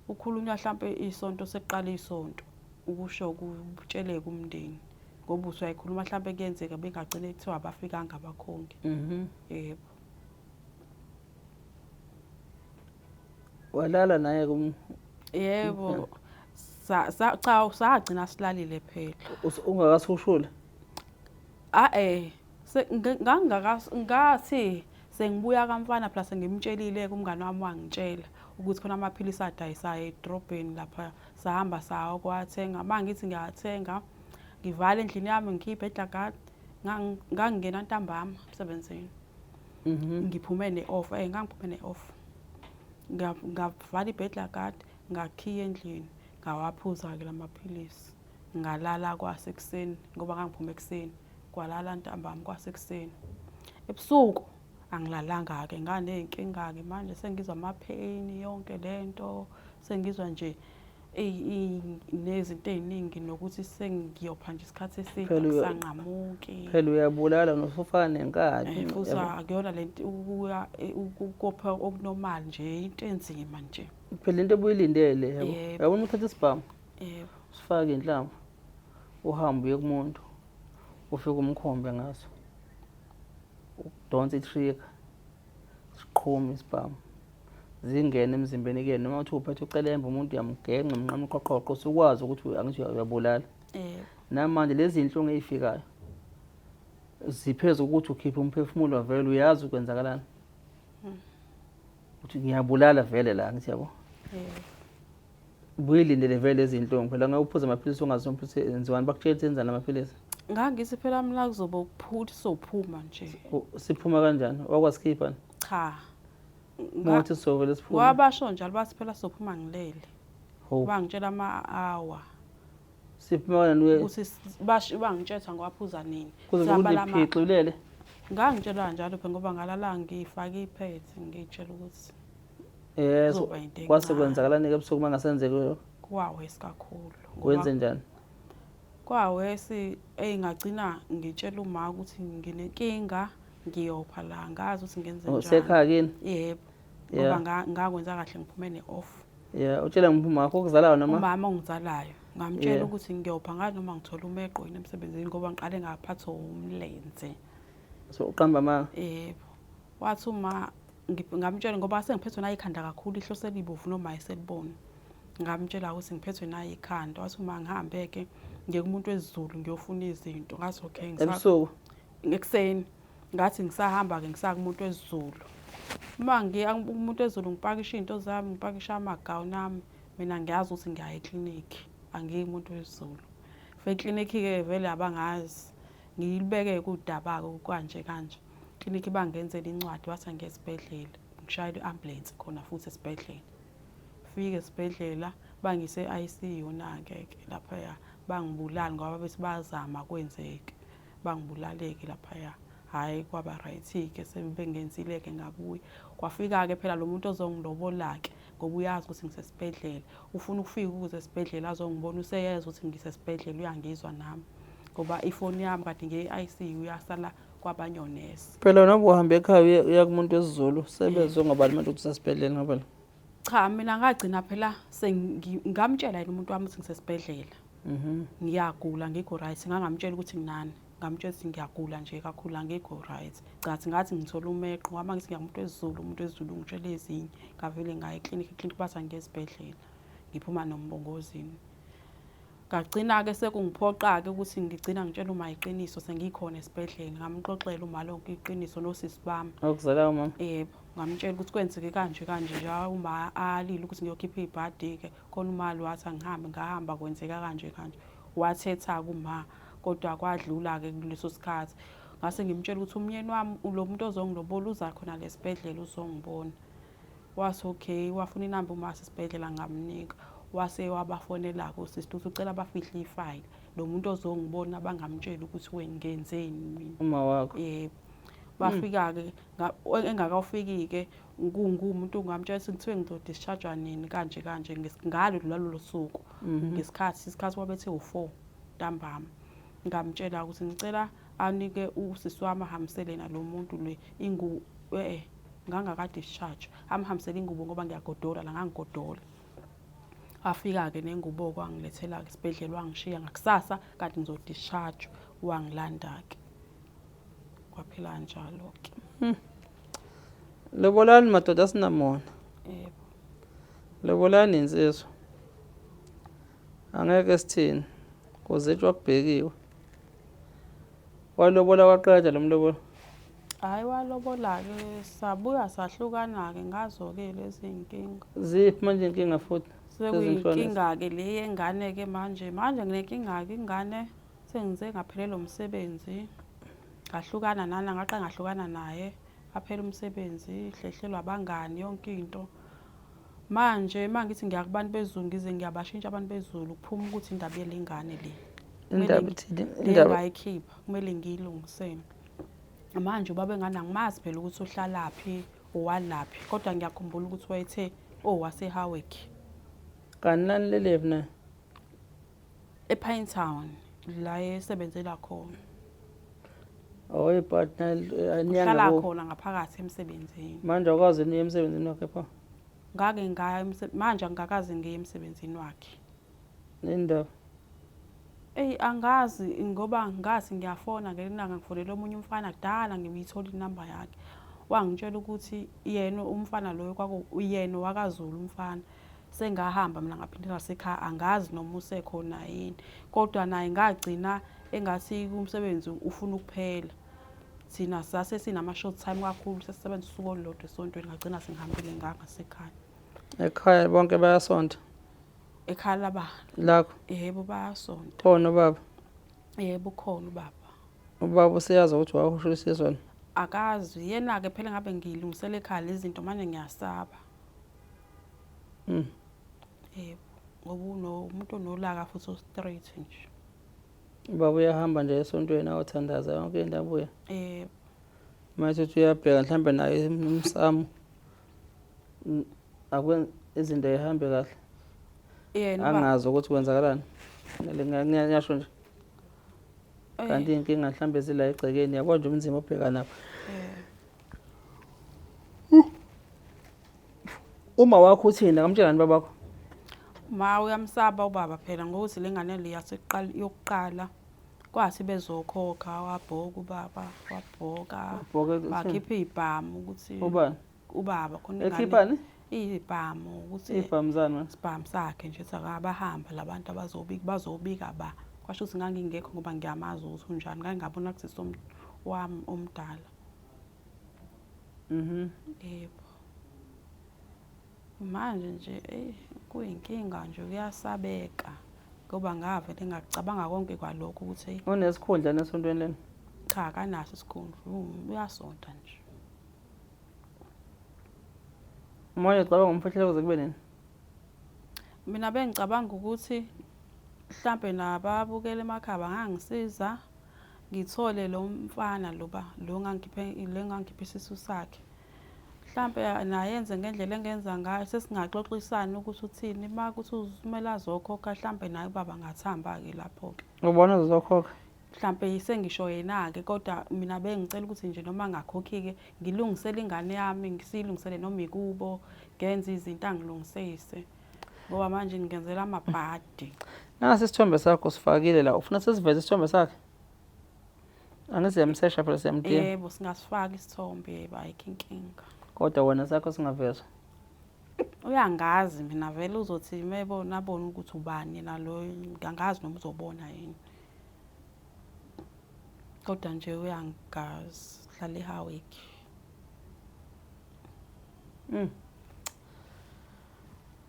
Ukhulunywa mhlambe isonto sekuqala isonto ukusho kutsheleke umndeni. Ngoba usuyayikhuluma mhlambe kuyenzeka bengagcine kuthiwa abafikanga abakhongi. Yebo. Walala naye kum. Yebo. Cha sagcina silalile phela. Ungakasushula? Ah eh. Ngathi sengibuya kamfana phela sengimtshelile kumngani wami wangitshela ukuthi khona amaphilisi adayisayo edrobheni lapha, sahamba sawa kwathenga. Mangithi ngiyathenga ngivale endlini yami ngikhiphe edlagadi, ngangingena ntambama emsebenzini. Ngiphume ne-off, ngangiphume ne-off. Ngavala i-burglar guard, ngakhiya endlini, ngawaphuza-ke la maphilisi. Ngalala kwasekuseni ngoba ngangiphuma ekuseni, kwalala ntambama kwasekuseni. Ebusuku angilalanga-ke, nganey'nkinga-ke manje sengizwa ama-pain yonke le nto, sengizwa nje nezinto ey'ningi nokuthi sengiyopha nje isikhathi eside akusanqamuki. Phela uyabulala nosufana nenkabi. Futhi akuyona le nto ukuya ukopha okunormal nje, into enzima nje. Phela into obuyilindele yabo. Yabona uthatha isibhamu. Yebo. Usifake inhlamvu. Uhambe uye kumuntu. Ufike umkhombe ngaso. Udonse i-trigger. Siqhume isibhamu. Zingene emzimbeni kuyena noma uthi uphethe ucelembe umuntu uyamgenqa umnqama uqhoqhoqho usukwazi ukuthi angithi uyabulala. Yebo. Namanje lezi zinhlungu ezifikayo ziphezu ukuthi ukhiphe umphefumulo vele uyazi ukwenzakalani. Uthi ngiyabulala vele la ngithi yabo. Yebo. Ubuyilindele vele lezi zinhlungu phela ngeke uphuze amaphilisi ungazi ukuthi enziwani, bakutshela ukuthi enzani amaphilisi. Ngangithi phela mina kuzoba ukuphutha sophuma nje. Siphuma kanjani? Wakwasikhipha? Cha. Ngothi sizovele siphume. Wabasho njalo bathi phela sophuma ngilele. Bangitshela ama-hour. Siphuma kanjani? Ukuthi basho bangitshetha ngwaphuza nini. Kuze kuthi ulele. Ngangitshelwa njalo phela ngoba ngalala ngifake iphethe ngitshela ukuthi Yes, kwase kwenzakalani ke ebusuku mangasenzeki lokho? Kwawesi kakhulu. Wenze njani? Kwawesi engagcina ngitshela uma ukuthi nginenkinga ngiyopha la, ngazi ukuthi ngenze njani. Usekhaya kini? Yebo. Ngoba ngakwenza kahle ngiphume ne-off. Yeah, utshela ngumama wakho okuzalayo noma? Umama ongizalayo. Ngamtshela ukuthi ngiyopha ngazi noma ngithola umeqo yini emsebenzini ngoba ngiqale ngaphathwa umlenze. So uqamba amanga? Yebo. Wathi uma ngamtshela ngoba sengiphethwe nayi ikhanda kakhulu, ihlo selibovu noma ayiseliboni. Ngamtshela ukuthi ngiphethwe nayi ikhanda. Wathi uma ngihambe-ke ngiye kumuntu wesiZulu ngiyofuna izinto. Ngathi okay. Ebusuku? Ekuseni. Ngathi ngisahamba-ke ngisaya kumuntu wesiZulu. Uma ngiya kumuntu wesiZulu ngipakisha iy'nto zami, ngipakisha amagawuni ami. Mina ngiyazi ukuthi ngiyaya eklinikhi, angiyi kumuntu wesiZulu. Fika eklinikhi-ke vele abangazi. Ngilibeke kudaba-ke kanje kanje. Eklinikhi bangenzela incwadi bathi angiye esibhedlela. Ngishayela i-ambulensi khona futhi esibhedlela. Fike esibhedlela bangise e-ICU na-ke ke laphaya, bangibulala ngoba bethi bayazama kwenzeke. Bangibulaleke laphaya. Hhayi kwaba right-ke sebengenzile-ke ngabuya. Kwafika-ke phela lo muntu ozongilobola-ke ngoba uyazi ukuthi ngisesibhedlela. Ufuna ukufika ukuze esibhedlela azongibona, useyezwa ukuthi ngisesibhedlela uyangizwa nami. Ngoba ifoni yami kade ngiye e-ICU yasala kwabanye onesi. Phela noma uhambe ekhaya uya kumuntu wesiZulu sebezwe ngobani manje ukuthi usesibhedlela ngoba? Cha, mina ngagcina phela ngamtshela yena umuntu wami ukuthi ngisesibhedlela. Ngiyagula ngikho right, ngangamtshela ukuthi nginani. Ngamtshela ukuthi ngiyagula nje kakhulu angikho right. Cha ngathi ngithola umeqo ngoba ngithi ngiyamuntu wesiZulu, umuntu wesiZulu ungitshela ezinye. Ngavele ngaya eklinikhi, eklinikhi bathi angiye esibhedlela. Ngiphuma nombongozini. Ngagcina-ke sekungiphoqa-ke ukuthi ngigcina ngitshela uma iqiniso sengikhona esibhedlela. Ngamxoxela uma lonke iqiniso nosisi bami. Okuzalayo mama? Yebo, ngamtshela ukuthi kwenzeke kanje kanje nje uma alile ukuthi ngiyokhipha ibhadi-ke. Khona umali wathi angihambe, ngahamba kwenzeka kanje kanje. Wathetha-ke uma kodwa kwadlula-ke kuleso sikhathi. Ngase ngimtshela ukuthi umyeni wami lo muntu ozongilobola uza khona lesibhedlela uzongibona. Wathi okay, wafuna inamba uma sesibhedlela ngamnika. Wase wabafonela-ke usisi ukuthi ucela bafihle ifayili. Lo muntu ozongibona bangamtsheli ukuthi wena ngenzeni mina. Uma wakho. Yebo. Bafika-ke engakafiki-ke ngumuntu ngamtshela ukuthi kuthiwe ngizodischarge nini kanje kanje ngalo lolo suku. Ngesikhathi isikhathi wabethe u4 ntambama. Ngamtshela ukuthi ngicela anike usisi wami ahambisele nalo muntu le ingu ngangakadischarge. Amhambisele ingubo ngoba ngiyagodola la ngangigodola. Afika-ke nengubo kwangilethela-ke esibhedlela wangishiya ngakusasa kanti ngizodischarge wangilanda-ke. Kwaphela njalo-ke. Lobolani madoda asinamona. Yebo. Lobolani insizwa. Angeke sithini. Kuzitshwa kubhekiwe. Walobola waqeda lo mlobolo. Hhayi walobola-ke sabuya sahlukana-ke ngazo-ke lezi iy'nkinga. Ziphi manje inkinga futhi? Sekuyinkinga-ke le yengane-ke manje. Manje nginenkinga-ke ingane sengize ngaphelelwa umsebenzi. Ngahlukana nana ngaqala ngahlukana naye. Aphela umsebenzi, hlehlelwa abangani yonke into. Manje uma ngithi ngiya kubantu bezulu ngize ngiyabashintsha abantu bezulu kuphuma ukuthi indaba yelengane le. Indaba ithini? Le Indaba ngayikhipha kumele ngiyilungisele. Manje ubaba engane angimazi phela ukuthi uhlalaphi owalaphi kodwa ngiyakhumbula ukuthi wayethe owaseHowick. Kanti nanilelephi na? EPinetown la esebenzela khona. Oh, but Uhlala khona ngaphakathi emsebenzini. Manje awukaze niye emsebenzini wakhe pho? Ngake ngaya manje angikakaze ngiye emsebenzini wakhe. Indaba? Eyi angazi ngoba ngathi ngiyafona ngelinye ilanga ngifonela omunye umfana kudala ngiyithola inamba yakhe. Wangitshela ukuthi yena umfana loyo yena wakaZulu umfana. Sengahamba mina ngaphindela ngasekhaya angazi noma usekhona yini. Kodwa naye ngagcina engathi umsebenzi ufuna ukuphela. Thina sase sinama-short time kakhulu sesisebenza usuku olulodwa esontweni ngagcina sengihambile ngangasekhaya. Ekhaya bonke bayasonta? Ekhaya laba? Lakho? Yebo bayasonta. Khona ubaba? Yebo ukhona ubaba. Ubaba useyazi ukuthi wawushisa izona? Akazi yena-ke phela ngabe ngilungisela ekhaya lezi zinto manje ngiyasaba. Yebo, ngoba umuntu onolaka futhi o-straight nje. Ubaba uyahamba nje esontweni ayothandaza yonke into abuye. Yebo. Manje uthi uyabheka mhlambe naye umsamo. Akwenza izinto ayihambe kahle. Yena angazi ukuthi kwenzakalani. Ngiyasho nje. Kanti inkinga mhlambe zila egcekeni yabo nje umzimba obheka nabo. Uma wakho uthini akamtshelani babakho? Ma uyamsaba ubaba phela ngokuthi lengane le yaseqala yokuqala kwathi bezokhokha wabhoka ubaba wabhoka wakhipha ibhamu ukuthi ubani ubaba khona ingane ekhiphani ibhamu ukuthi ibhamu zani manje isibhamu sakhe nje sakabahamba labantu abazobika bazobika ba kwasho ukuthi ngangingekho ngoba ngiyamazi ukuthi unjani ngangingabona kusisi wami omdala. Yebo. Manje nje eyi kuyinkinga nje kuyasabeka ngoba ngavele ngakucabanga konke kwalokho ukuthi eyi. Unesikhundla nesontweni lena? Cha akanaso isikhundla, uyasonta nje. Manje ucabanga umfihlelo kuze kube nini? Mina bengicabanga ukuthi mhlampe nababukela emakhaya bangangisiza ngithole lo mfana lo ba lo ngangikhiphe le ngangikhiphe isisu sakhe. Mhlampe naye enze ngendlela engenza ngayo sesingaxoxisana ukuthi uthini uma kuthi kumele azokhokha mhlampe naye ubaba angathamba-ke lapho-ke. Ubona uzokhokha? Mhlampe sengisho yena-ke kodwa mina bengicela ukuthi nje noma angakhokhi-ke ngilungisele ingane yami ngisiyilungisele noma ikubo ngenze izinto angilungisise ngoba manje ngingenzela amabhadi. Nasi isithombe sakho sifakile la ufuna sesiveze isithombe sakhe? Angithi siyamsesha phela siyamdinga. Yebo singasifaka isithombe yebo ayikho inkinga. Kodwa wena sakho singavezwa. Uyangazi mina vele uzothi mebona abone ukuthi ubani yena lo ngangazi noma uzobona yini. Kodwa nje uyangazi hlala eHowick.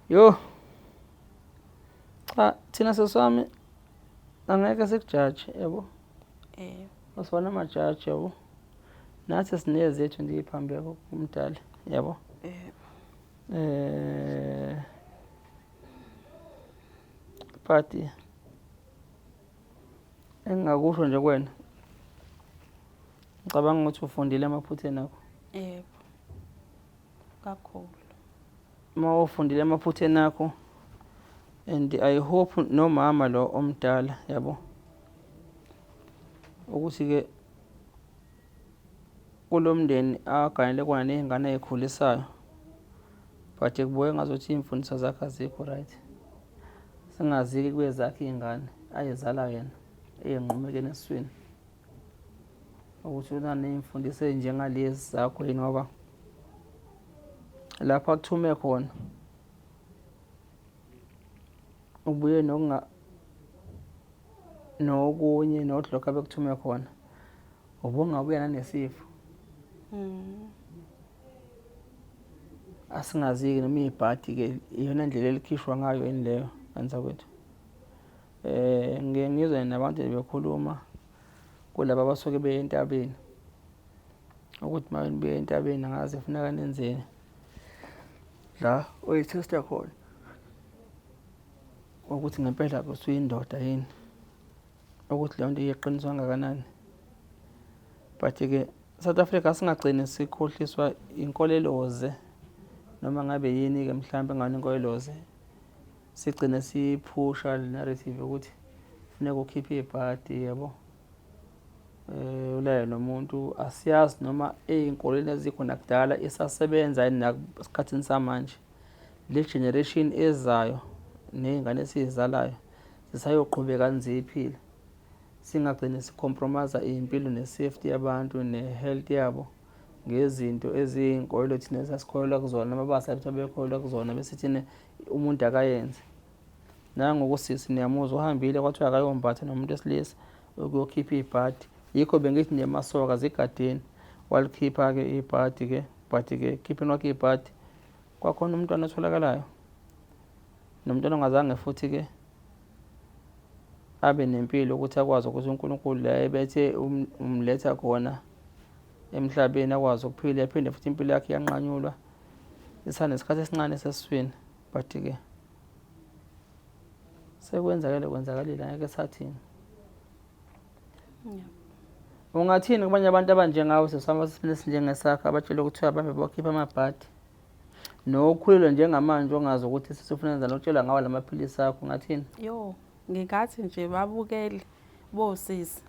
Yo. Cha thina seswami angeke sikujaje yabo. Asifana amajaji yabo. Nathi sinezethu nje iphambeko kumdala yabo. But engingakusho nje kuwena ngicabanga ukuthi ufundile emaphutheni akho. Yebo. Kakhulu. Uma ufundile emaphutheni akho and I hope nomama lo omdala yabo ukuthi ke kulomndeni aganele kona nezingane ezikhulisayo but kubuye ngazuthi iy'mfundiso zakhe azikho right singaziki kwezakhe iy'ngane ayezala yena ey'nqumekeni esiswini ukuthi unaney'mfundiso ey'njengalezi zakho yini ngoba lapho akuthume khona ubuye nokunga nokunye nodlokho abekuthume khona ubungabuya nanesifo. Asingazi-ke noma ibhadi-ke iyona ndlela elikhishwa ngayo yini leyo kanzakwethu. Ngike ngizwe nabantu bekhuluma kulaba abasuke beye entabeni ukuthi uma nibuya entabeni angazi kufuneka nenzeni. La oyithesta khona ukuthi ngempela usuyindoda yini, ukuthi leyo nto iyiqiniso kangakanani. But-ke South Africa singagcini sikhohliswa inkoleloze noma ngabe yini-ke mhlawumbe engani inkoleloze, sigcine siphusha le narrative ukuthi funeka ukhiphe ibhadi yabo, ulale nomuntu. Asiyazi noma ey'nkolweni ezikhona kudala isasebenza yini nasesikhathini samanje. Le generation ezayo ney'ngane esiy'zalayo zisayoqhubeka yini ziyiphile? Singagcini si-compromise iy'mpilo ne-safety yabantu ne-health yabo ngezinto eziyinkolelo thina esasikholelwa kuzona noma abazali bethu ababekholelwa kuzona, bese thina umuntu akayenze. Nangoku sisi niyamuzwa uhambile kwathiwa akayombatha nomuntu wesilisa ukuyokhipha ibhadi. Yikho bengithi nje masoka zigadeni, walikhipha-ke ibhadi-ke, but-ke ekukhipheni kwakhe ibhadi kwakhona umntwana otholakalayo nomntwana ongazange futhi-ke abe nempilo ukuthi akwazi ukuthi uNkulunkulu la ebethe umletha khona emhlabeni akwazi ukuphila, yaphinde futhi impilo yakhe yanqanyulwa isanesikhathi esincane esesiswini. But-ke sekwenzakele kwenzakalile, angeke sathini. Ungathini kubanye abantu abanjengawe sesihamba sesifuna esinjengesakho abatshela ukuthi abambe bokhipha amabhadi nokhulelwe njengamanje ongazi ukuthi sesifuna enzani, otshelwa ngawo la maphilisi akho, ungathini? Yo, ngingathi nje babukeli bosisi,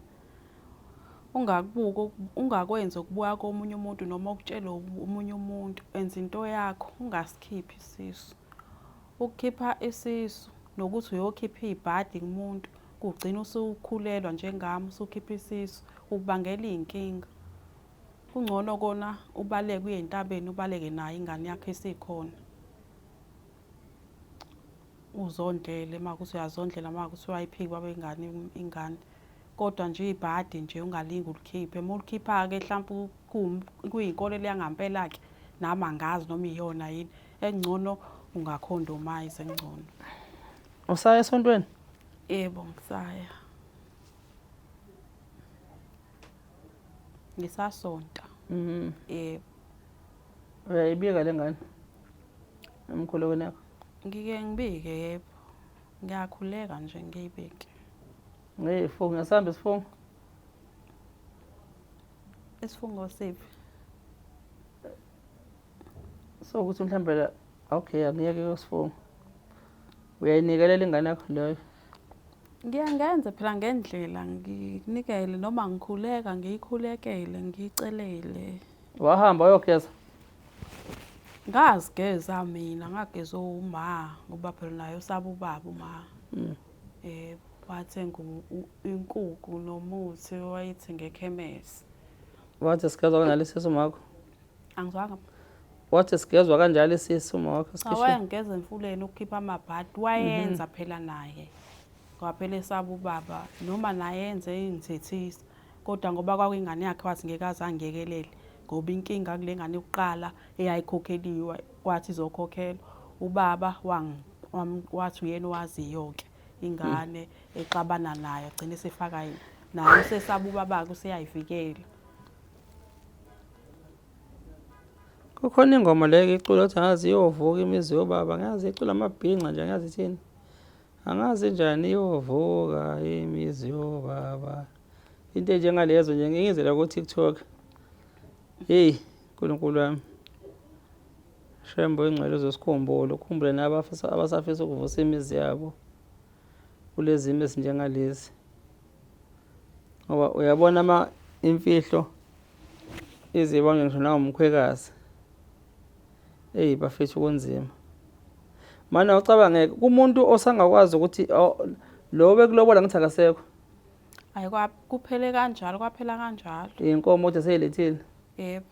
ungakubuki ungakwenzi ukubuka komunye umuntu noma ukutshela omunye umuntu, enza into yakho, ungasikhiphi isisu. Ukukhipha isisu nokuthi uyokhipha ibhadi kumuntu, kugcina usukhulelwa njengami, usukhipha isisu, ukubangela iy'nkinga. Kungcono kona ubaleke uye entabeni, ubaleke nayo ingane yakho esikhona. Uzondlele uma kuwukuthi uyazondlela, uma kuwukuthi uyayiphika ubaba wengane ingane. Kodwa nje ibhadi nje ungalinge ulikhiphe. Uma ulikhipha-ke hlampe kuyinkolelo yangampela-ke, nami angazi noma iyona yini. Engcono ungakhondomayiza engcono. Usaya esontweni? Yebo, ngisaya. Ngisasonta. Yebo. Uyayibika le ngane emkhulekweni yakho? Ngike ngibike yebo. Ngiyakhuleka nje ngiyibike. Ngeyifungo, ngiyasambe isifungo. Isifungo siphi? So ukuthi mhlawumbe la okay, angiyeke kusifungo. Uyayinikelela ingane yakho leyo? Ngiye ngenze phela ngendlela nginikele noma ngikhuleka ngiyikhulekele ngiyicelele. Wahamba wayogeza? Ngazigeza mina, ngageza uma ngoba phela naye usaba ubaba uma. Wathenga inkukhu nomuthi wayithenga ekhemesi. Wathi sigezwa kanjalo isisu umakho? Angizwanga. Wathi sigezwa kanjalo isisu umakho? Cha, wayengigeza emfuleni ukukhipha amabhadi, wayenza phela naye. Ngoba phela esaba ubaba noma naye enze ingithethisa. Kodwa ngoba kwakuyingane yakhe wathi ngeke aze angiyekelele ngoba inkinga kule ngane yokuqala eyayikhokheliwe kwathi izokhokhelwa ubaba wathi uyena owaziyo-ke ingane exabana nayo, agcine esefaka yena naye usesaba ubabakhe useyayivikela. Kukhona ingoma leyo icula ukuthi angazi iyovuka imizi yobaba, angazi icula amabhinca nje, angazi ithini, angazi njani iyovuka imizi yobaba, into enjengalezo nje ngiyizela ku-TikTok. Hey Nkulunkulu wami, Shembe oyingcwele uzosikhumbula, ukhumbule nabafisa abasafisa ukuvusa imizi yabo kulezi zimo ezinjengalezi, ngoba uyabona ama imfihlo izibonge ngisho nawumkhwekazi. Eyi bafethu kunzima mana, ucabange kumuntu osangakwazi ukuthi lo bekulobola ngithi akasekho. Hayi, kuphele kanjalo, kwaphela kanjalo. Iy'nkomo ukuthi seyilethile. Yebo.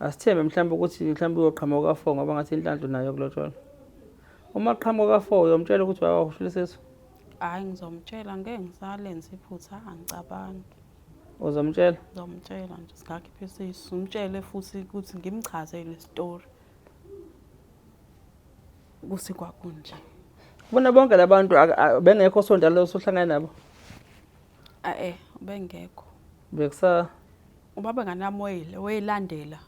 Asithembe mhlawumbe ukuthi mhlawumbe uyoqhamuka ka-4 ngoba ngathi inhlanhla nayo kulotsholwa. Uma qhamuka ka-4 uyomtshela ukuthi wawahushula isisu? Hhayi, ngizomtshela, ngeke ngisalenza iphutha, angicabangi. Uzomtshela? Ngizomtshela nje singakhipha isisu, ngimtshele futhi ukuthi ngimchazele isitori ukuthi kwakunje. Kubona bonke labantu bengekho sonta lo osuhlangene nabo? Eh, bengekho. Bekusa Ubaba ngane yami wayelandela.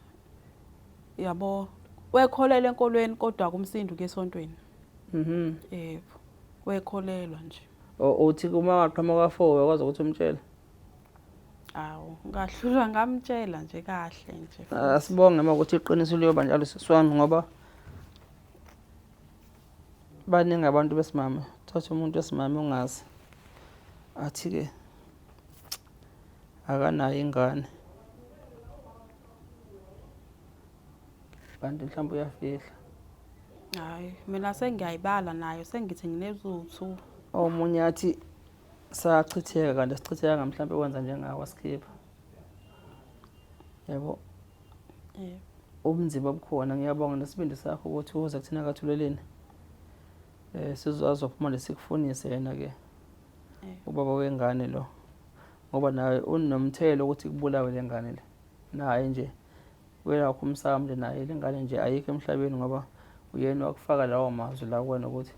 Yabo, Wekholelwa enkolweni kodwa kumsindo kuye esontweni. Yebo. Wekholelwa nje. Uthi uma waqhamuka 4 uyakwazi ukuthi umtshele? Awu, ngahlulwa ngamtshela nje kahle nje. Asibonge uma ukuthi iqiniso liyoba njalo sisi wami ngoba baningi abantu besimame. Thatha umuntu wesimame ungazi. Athi-ke akanayo ingane. Kanti mhlawumbe uyafihla. Hayi, mina sengiyayibala nayo sengithi nginezuthu. Omunye athi sachitheka kanti sichitheka mhlawumbe wenza njengawe wasikhipha. Yabo. Yebo. Ubunzima obukhona ngiyabonga nesibindi sakho ukuthi uze kuthina kaThuleleni. Sizophuma lesikufunise yena ke. Ubaba wengane lo. Ngoba naye unomthelo ukuthi kubulawe lengane le. Naye nje welakho umsamo nje naye lengane nje ayikho emhlabeni ngoba uyena wakufaka lawo mazwi la kuwena ukuthi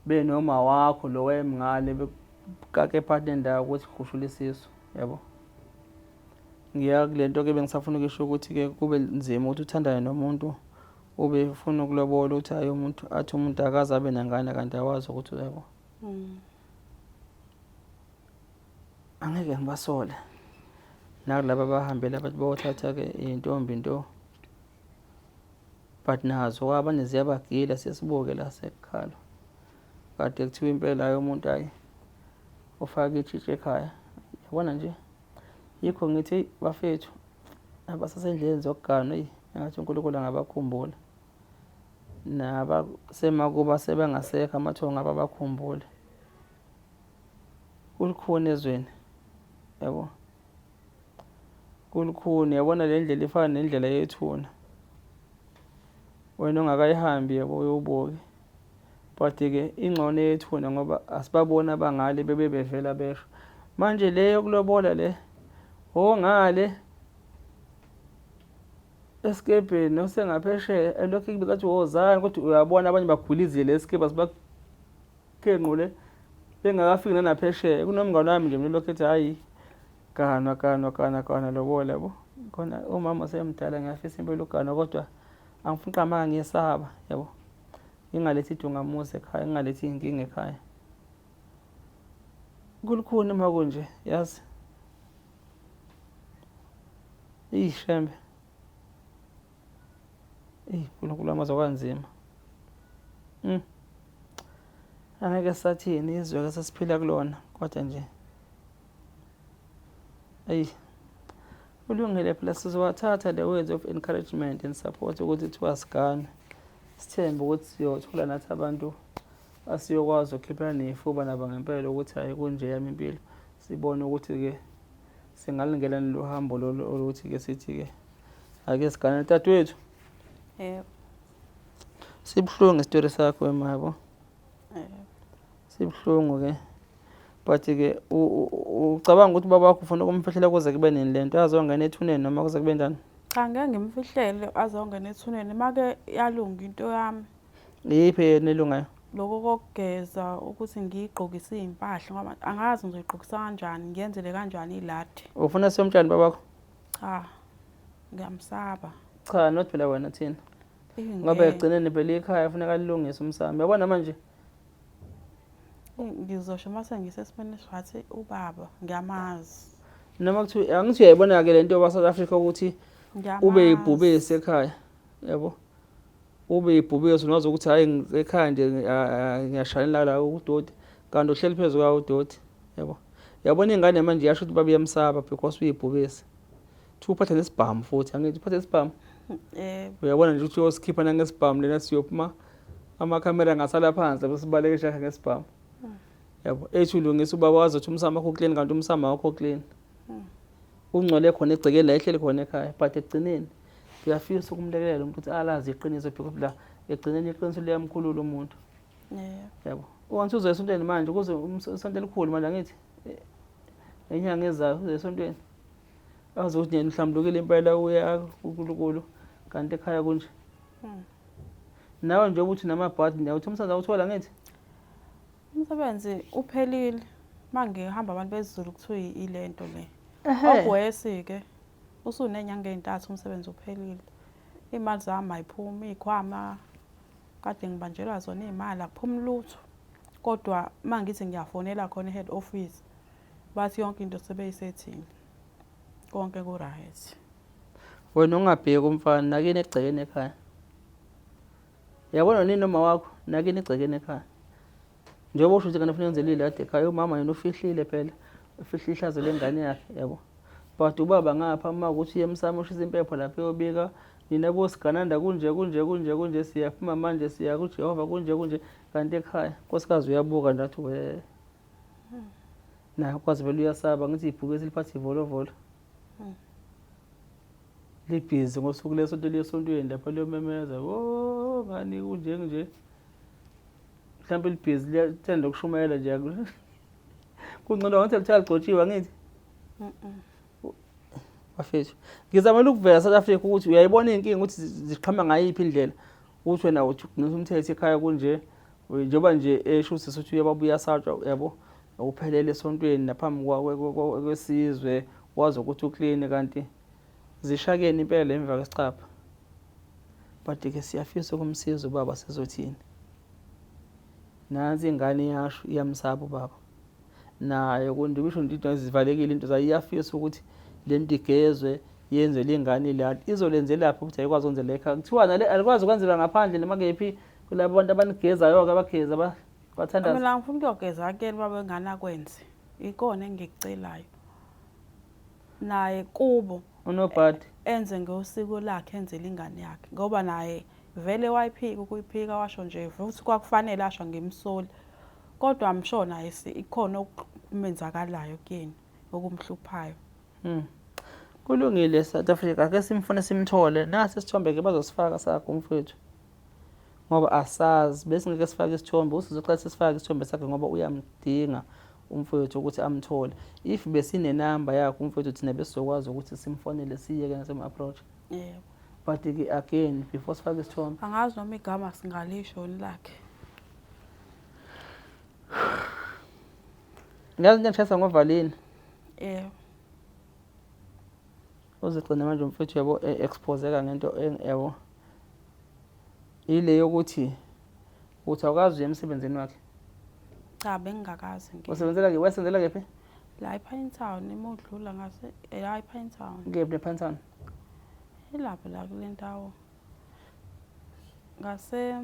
benoma wakho lo wayemngane bekake phakathi nendawo ukuthi khushula isisu yabo. Ngiya kule nto ke bengisafuna ukusho ukuthi ke kube nzima ukuthi uthandane nomuntu ube ufuna ukulobola ukuthi hayi umuntu athi umuntu akaze abe nengane kanti awazi ukuthi yabo. Angeke ngibasole. Nakulaba abahambela bathi bothatha ke intombi into. But nazo abanye ziyabagila sesibuke la sekukhala. Kade kuthiwa impela hayi umuntu hayi ufaka itshitshi ekhaya. Yabona nje yikho ngithi bafethu abasasendleleni zokugana eyi engathi uNkulunkulu angabakhumbula. Nabasemakuba sebengasekho amathongo ababakhumbule. Kulukhuni ezweni yabo. Kulukhuni yabona le ndlela ifana nendlela yethuna. Wena ongakayihambi yabo uyobuke. But ke ingcono yethuna ngoba asibaboni abangale bebe bevela besho. Manje le yokulobola le ongale esikebheni osengaphesheya elokhu kubiza athi wozani kodwa uyabona abanye bagwilizile esikebhe asibakhenqule bengakafiki nanaphesheya. Kunomngane wami nje mina lokhu ethi hhayi ganwa ganwa ganwa ganwa lobola yabo. Khona umama osemdala ngiyafisa impela uganwa kodwa angifuni uqamba ngiyesaba yabo. Ngingalethi idungamuzi ekhaya, ngingalethi iy'nkinga ekhaya. Kulukhuni uma kunje yazi. Eyi shembe. Eyi uNkulunkulu wami kwanzima. Angeke sathini izwe ke sesiphila kulona kodwa nje. Eyi. Kulungile phela sizowathatha the words of encouragement and support ukuthi kuthiwa sigane. Sithembe ukuthi siyothola nathi abantu asiyokwazi ukukhiphela ney'fuba nabo ngempela ukuthi hhayi kunje yami impilo. Sibone ukuthi-ke singalingena lolu hambo lolu oluthi-ke sithi-ke ake sigane. Dadewethu. Yebo. Sibuhlungu isitori sakho wema yabo. Yebo. Sibuhlungu ke. But ke ucabanga ukuthi ubaba wakho ufuna ukumfihlela kuze kube nini lento azongena ethuneni noma kuze kube njani? Cha ngeke ngimfihlele azongena ethuneni make yalunga into yami. Iyiphi yena elungayo? Lokho kokugeza ukuthi ngiyigqokise iy'mpahla ngoba angazi ngizoyigqokisa kanjani ngiyenzele kanjani iladi. Ufuna siyomtshani babakho? Cha ngiyamsaba. Cha not phela wena thina. Ngoba ekugcineni phela ikhaya kufuneka lilungise umsamo. Yabona manje ngizosho mase ngisesimeni esiwathi ubaba ngiyamazi. Noma kuthiwa angithi uyayibona ke lento yoba South Africa ukuthi ube ibhubesi ekhaya. Yabo. Ube ibhubesi unazi ukuthi hayi ekhaya nje ngiyashanela la udoti kanti uhleli phezulu kwawo udoti. Yabo. Yabona ingane manje yasho ukuthi baba iyamsaba because uyibhubesi. Thi uphatha nesibhamu futhi angithi uphatha nesibhamu. Yebo. Uyabona nje ukuthi uyosikhipha nangesibhamu lena siyophuma amakhamera ngasala phansi lapho sibaleke shaka ngesibhamu. Yabo ethi ulungisa ubaba wazi ukuthi umsamo wakho clean kanti umsamo wakho clean. Ungcole khona egcekeni la ehleli khona ekhaya but ekugcineni uyafisa ukumlekelela umuntu ukuthi alazi iqiniso because la ekugcineni iqiniso liyamkhulula umuntu. Yebo. Yabo. Once uze esontweni manje kuze isonto elikhulu manje angithi inyanga ezayo uze esontweni. Azi ukuthi yena uhlambulukile impela uya kuNkulunkulu kanti ekhaya kunje. Nawe nje ukuthi namabhadi nawe uthi umsebenzi awuthola ngithi? Umsebenzi uphelile. Mangihamba abantu bezulu kuthiwa ilento le. Okuwesi ke usunenyanga ezintathu umsebenzi uphelile. Iy'mali zami ayiphumi, iy'khwama kade ngibanjelwa zona iy'mali akuphumi lutho. Kodwa uma ngithi ngiyafonela khona e-head office, bathi yonke into sebeyisethile. Konke ku-right. Wena ungabheki umfana nakini egcekeni ekhaya. Yabona nini noma wakho nakini egcekeni ekhaya. Njengoba usho ukuthi ngane ufuna yenzela iladi ekhaya, umama yena ufihlile phela, ufihle ihlazo lengane yakhe, yabo. But ubaba ngapha uma ukuthi uye emsamo ushisa impepho lapha eyobika nina bosigananda kunje kunje kunje kunje siyaphuma manje siya kuJehova kunje kunje kanti ekhaya nkosikazi uyabuka nje athi we naye kwazi vele uyasaba ngithi ibhubesi liphatha ivolovolo libhizi ngosuku lesonto liyesontweni lapha liyomemeza wo ngani kunje nje mhlawumbe libhizi liyathanda ukushumayela nje kungcono ngathi lithe ligcotshiwe angithi bafethu ngizamela ukuvela South Africa ukuthi uyayibona inkinga ukuthi ziqhama ngayiphi indlela ukuthi wena uthi ugcina umthetho ekhaya kunje njengoba nje esho usisi ukuthi uyababuya satshwa yabo ukuphelele esontweni naphambi kwesizwe wazi ukuthi uclean kanti zishakeni impela emva kwesicabha but ke siyafisa ukumsiza ubaba sizothini nansi ingane iyasho iyamsaba ubaba nayo kundibisho nje into zivalekile into zayo iyafisa ukuthi le nto igezwe yenze lengane la izolenzelaphi ukuthi ayikwazi ukwenzela ekhaya kuthiwa nale alikwazi ukwenzela ngaphandle noma kephi kulabo bantu abanigezayo-ke abageza bathandaza Mina ngifuna ukuyogeza kuyena ubaba wengane akwenze. Ikona engikucelayo. Naye kubo unobhadi enze ngosiko lakhe enzele ingane yakhe ngoba naye vele wayiphika ukuyiphika washo nje futhi kwakufanele asho ngimsoli kodwa I'm sure naye ikhona okumenzakalayo kuyena okumhluphayo. Kulungile South Africa ake simfune simthole nasi isithombe ke bazosifaka sakho umfowethu ngoba asazi bese ngeke sifake isithombe usizocela sisifake isithombe sakhe ngoba uyamdinga umfowethu ukuthi amthole if besinenamba yakhe umfowethu thina besizokwazi ukuthi simfonele siyeke nasem-approach Yebo. but ke again before sifake isithombe Angazi noma igama singalisho yini lakhe. Ngiyazi into engishayisa ngovalini Yebo. Uzigcina manje umfethu yabo e-exposeka ngento yabo ile yokuthi uthi awukazi uye emsebenzini wakhe. Cha bengingakazi ngi. Usebenzela ke wayesebenzela kephi? La ePinetown uma udlula ngase la ePinetown. Kephi nePinetown? Ilapho la kule ndawo. Ngase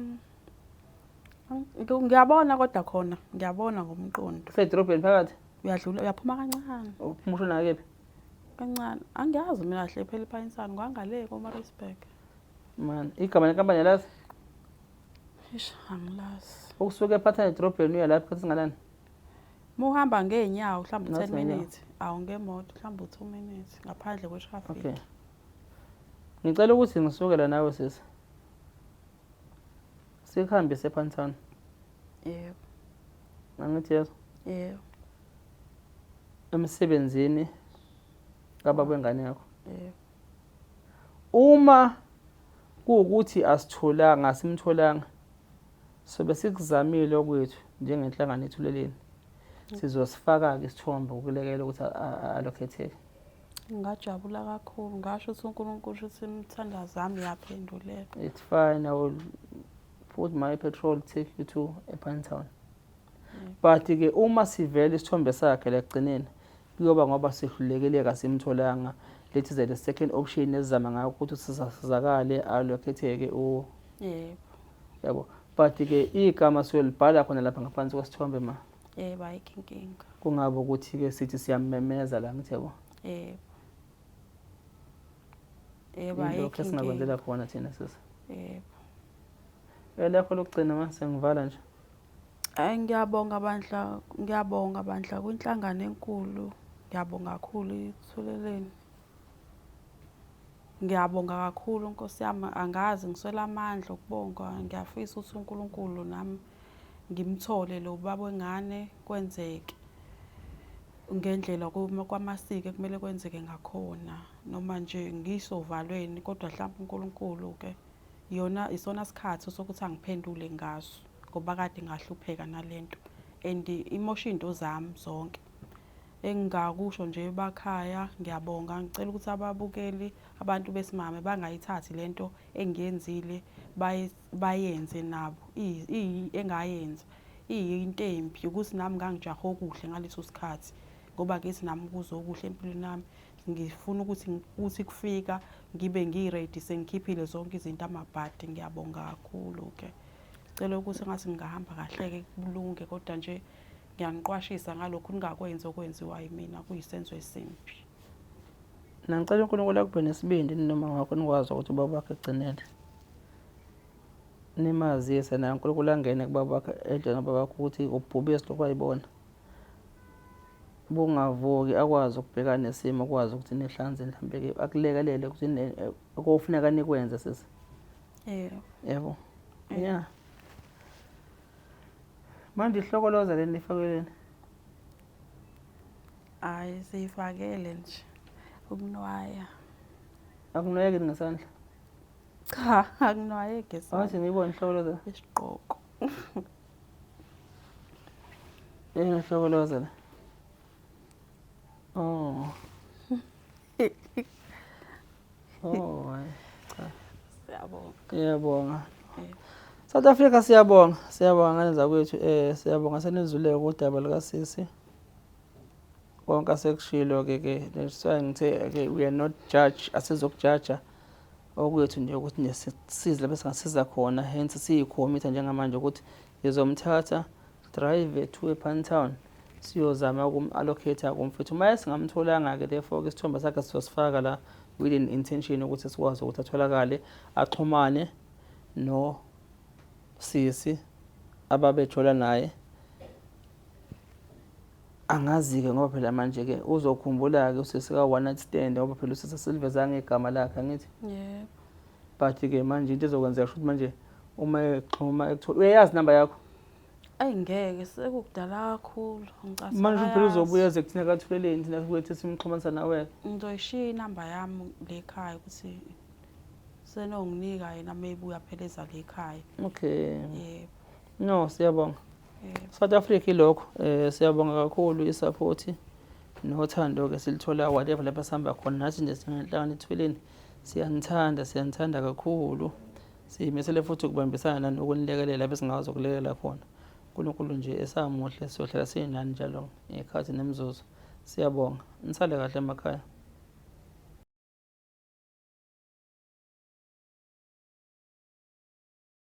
ngiyabona kodwa khona ngiyabona ngomqondo. Kusedolobheni phakathi? Uyadlula uyaphuma kancane. Uphuma ushona kephi? Kancane. Angiyazi mina kahle phela iPinetown ngangale koMaritzburg. Man, igama lenkampani yalazi? Eish, angilazi. Ukusuka ephathana edolobheni uya lapho isikhathi singanani? Uma uhamba ngey'nyawo mhlawumbe Not u-10 ngey'nyawo. minutes, awu ngemoto mhlawumbe u-2 minutes ngaphandle kwe-traffic. Okay. Ngicela ukuthi ngisuke la nawe sisi. Sikuhambise ePantown. Yebo, Angithi yezo. yebo, Emsebenzini kababa wengane yakho. yebo. Uma kuwukuthi asitholanga asimtholanga sobe sikuzamile okwethu njengenhlangano ethuleleni sizosifaka-ke isithombe ukulekela ukuthi alokhetheke. Ngingajabula kakhulu ngasho ukuthi uNkulunkulu shuthi imithandazo yami iyaphenduleka. It's fine, I will put my petrol take you to ePinetown. But-ke uma sivela isithombe sakhe la ekugcineni kuyoba ngoba sihlulekile kasimtholanga lethi the second option esizama ngayo ukuthi sisazakale alokhetheke u Yebo, yabo but-ke igama siyolibhala khona lapha ngaphansi kwesithombe ma yebo ayikho inkinga. Kungabe ukuthi-ke sithi siyamemeza la ngithi yabo. Yebo. Yebo Ilokhu ayikho esingakwenzela inkinga. khona thina sisi. Yebo. Elakho lokugcina ma sengivala nje. Hayi ngiyabonga bandla, ngiyabonga bandla kwinhlangano enkulu. Ngiyabonga kakhulu ithuleleni. Ngiyabonga kakhulu Nkosi yami, angazi ngiswela amandla okubonga. Ngiyafisa ukuthi uNkulunkulu nami ngimthole lo baba wengane kwenzeke ngendlela kwamasiko ekumele kwenzeke ngakhona noma nje ngisovalweni kodwa mhlawumbe uNkulunkulu ke yona isona sikhathi sokuthi angiphendule ngaso ngoba kade ngahlupheka nalento and imosha iy'nto zami zonke. Engingakusho nje bakhaya ngiyabonga ngicela ukuthi ababukeli Abantu besimame bangayithathi lento engiyenzile bayenze nabo engayenza iyinto embi ukuthi nami ngangijahe okuhle ngaleso sikhathi ngoba ngithi nami kuze okuhle empilweni yami ngifuna ukuthi kuthi kufika ngibe ngi-ready sengikhiphile zonke izinto amabhadi. Ngiyabonga kakhulu-ke. Cela ukuthi engathi ngingahamba kahle-ke kulunge kodwa nje ngiyaniqwashisa ngalokhu ningakwenzi okwenziwa yimina kuyisenzo esimbi. Mina ngicela uNkulunkulu akuphe nesibindi noma wakho nikwazi ukuthi ubaba wakhe egcinele. Nimazise naye uNkulunkulu angene kubaba wakhe edle nobaba wakho ukuthi ubhubesi lokhu ayibona. Bungavuki akwazi ukubhekana nesimo akwazi ukuthi nihlanze mhlambe ke akulekelele ukuthi kofuneka nikwenze sisi. Yebo. Yebo. Yeah. Manje ihlokoloza leni lifakeleni? Hayi siyifakele nje ukunwaya. Akunwayeki ngesandla? Cha, akunwayeki ngesandla. Athi ngiyibone ihlokoloza. Isigqoko. Yini ihlokoloza la? Oh. Oh, hayi. Cha. Siyabonga. Ngiyabonga. South Africa siyabonga, siyabonga ngane zakwethu eh siyabonga senizwile udaba lika sisi. Konke asekushilo ke ke that's why ngithe ke we are not judge asizokujaja okwethu nje ukuthi nje sisize lapho singasiza khona hence siyikhomitha njengamanje ukuthi ngizomthatha drive to ePantown siyozama ukum-allocate kumfethu uma singamtholanga-ke therefore-ke isithombe sakhe sizosifaka la with an intention ukuthi sikwazi ukuthi atholakale axhumane no sisi ababejola naye angazi-ke ngoba phela manje-ke uzokhumbula-ke usisi ka-one night stand ngoba phela usisi asilivezanga igama lakhe angithi yebo but-ke manje into ezokwenzeka shuthi manje uma exhuma ekuthola uyayazi inamba yakho Ayi ngeke sekukudala kakhulu ngicasa. Manje phela uzobuya eze kuthina kathuleleni thina kwethu simxhumanisa nawe. Ngizoyishiya inamba yami le ekhaya ukuthi senonginika yena mebuya phela eza le ekhaya. Okay. Yebo. No, siyabonga. Yebo. South Africa ilokho eh siyabonga kakhulu isupport nothando ke silithola whatever lapha sihamba khona nathi nje singenhlangano ethuleni siyanithanda siyanithanda kakhulu. Siyimisele futhi ukubambisana nani ukunilekelela lapho esingakwazi ukulekelela khona. UNkulunkulu nje esamuhle siyohlala sinani njalo ngey'khathi nemizuzu. Siyabonga. Nisale kahle emakhaya.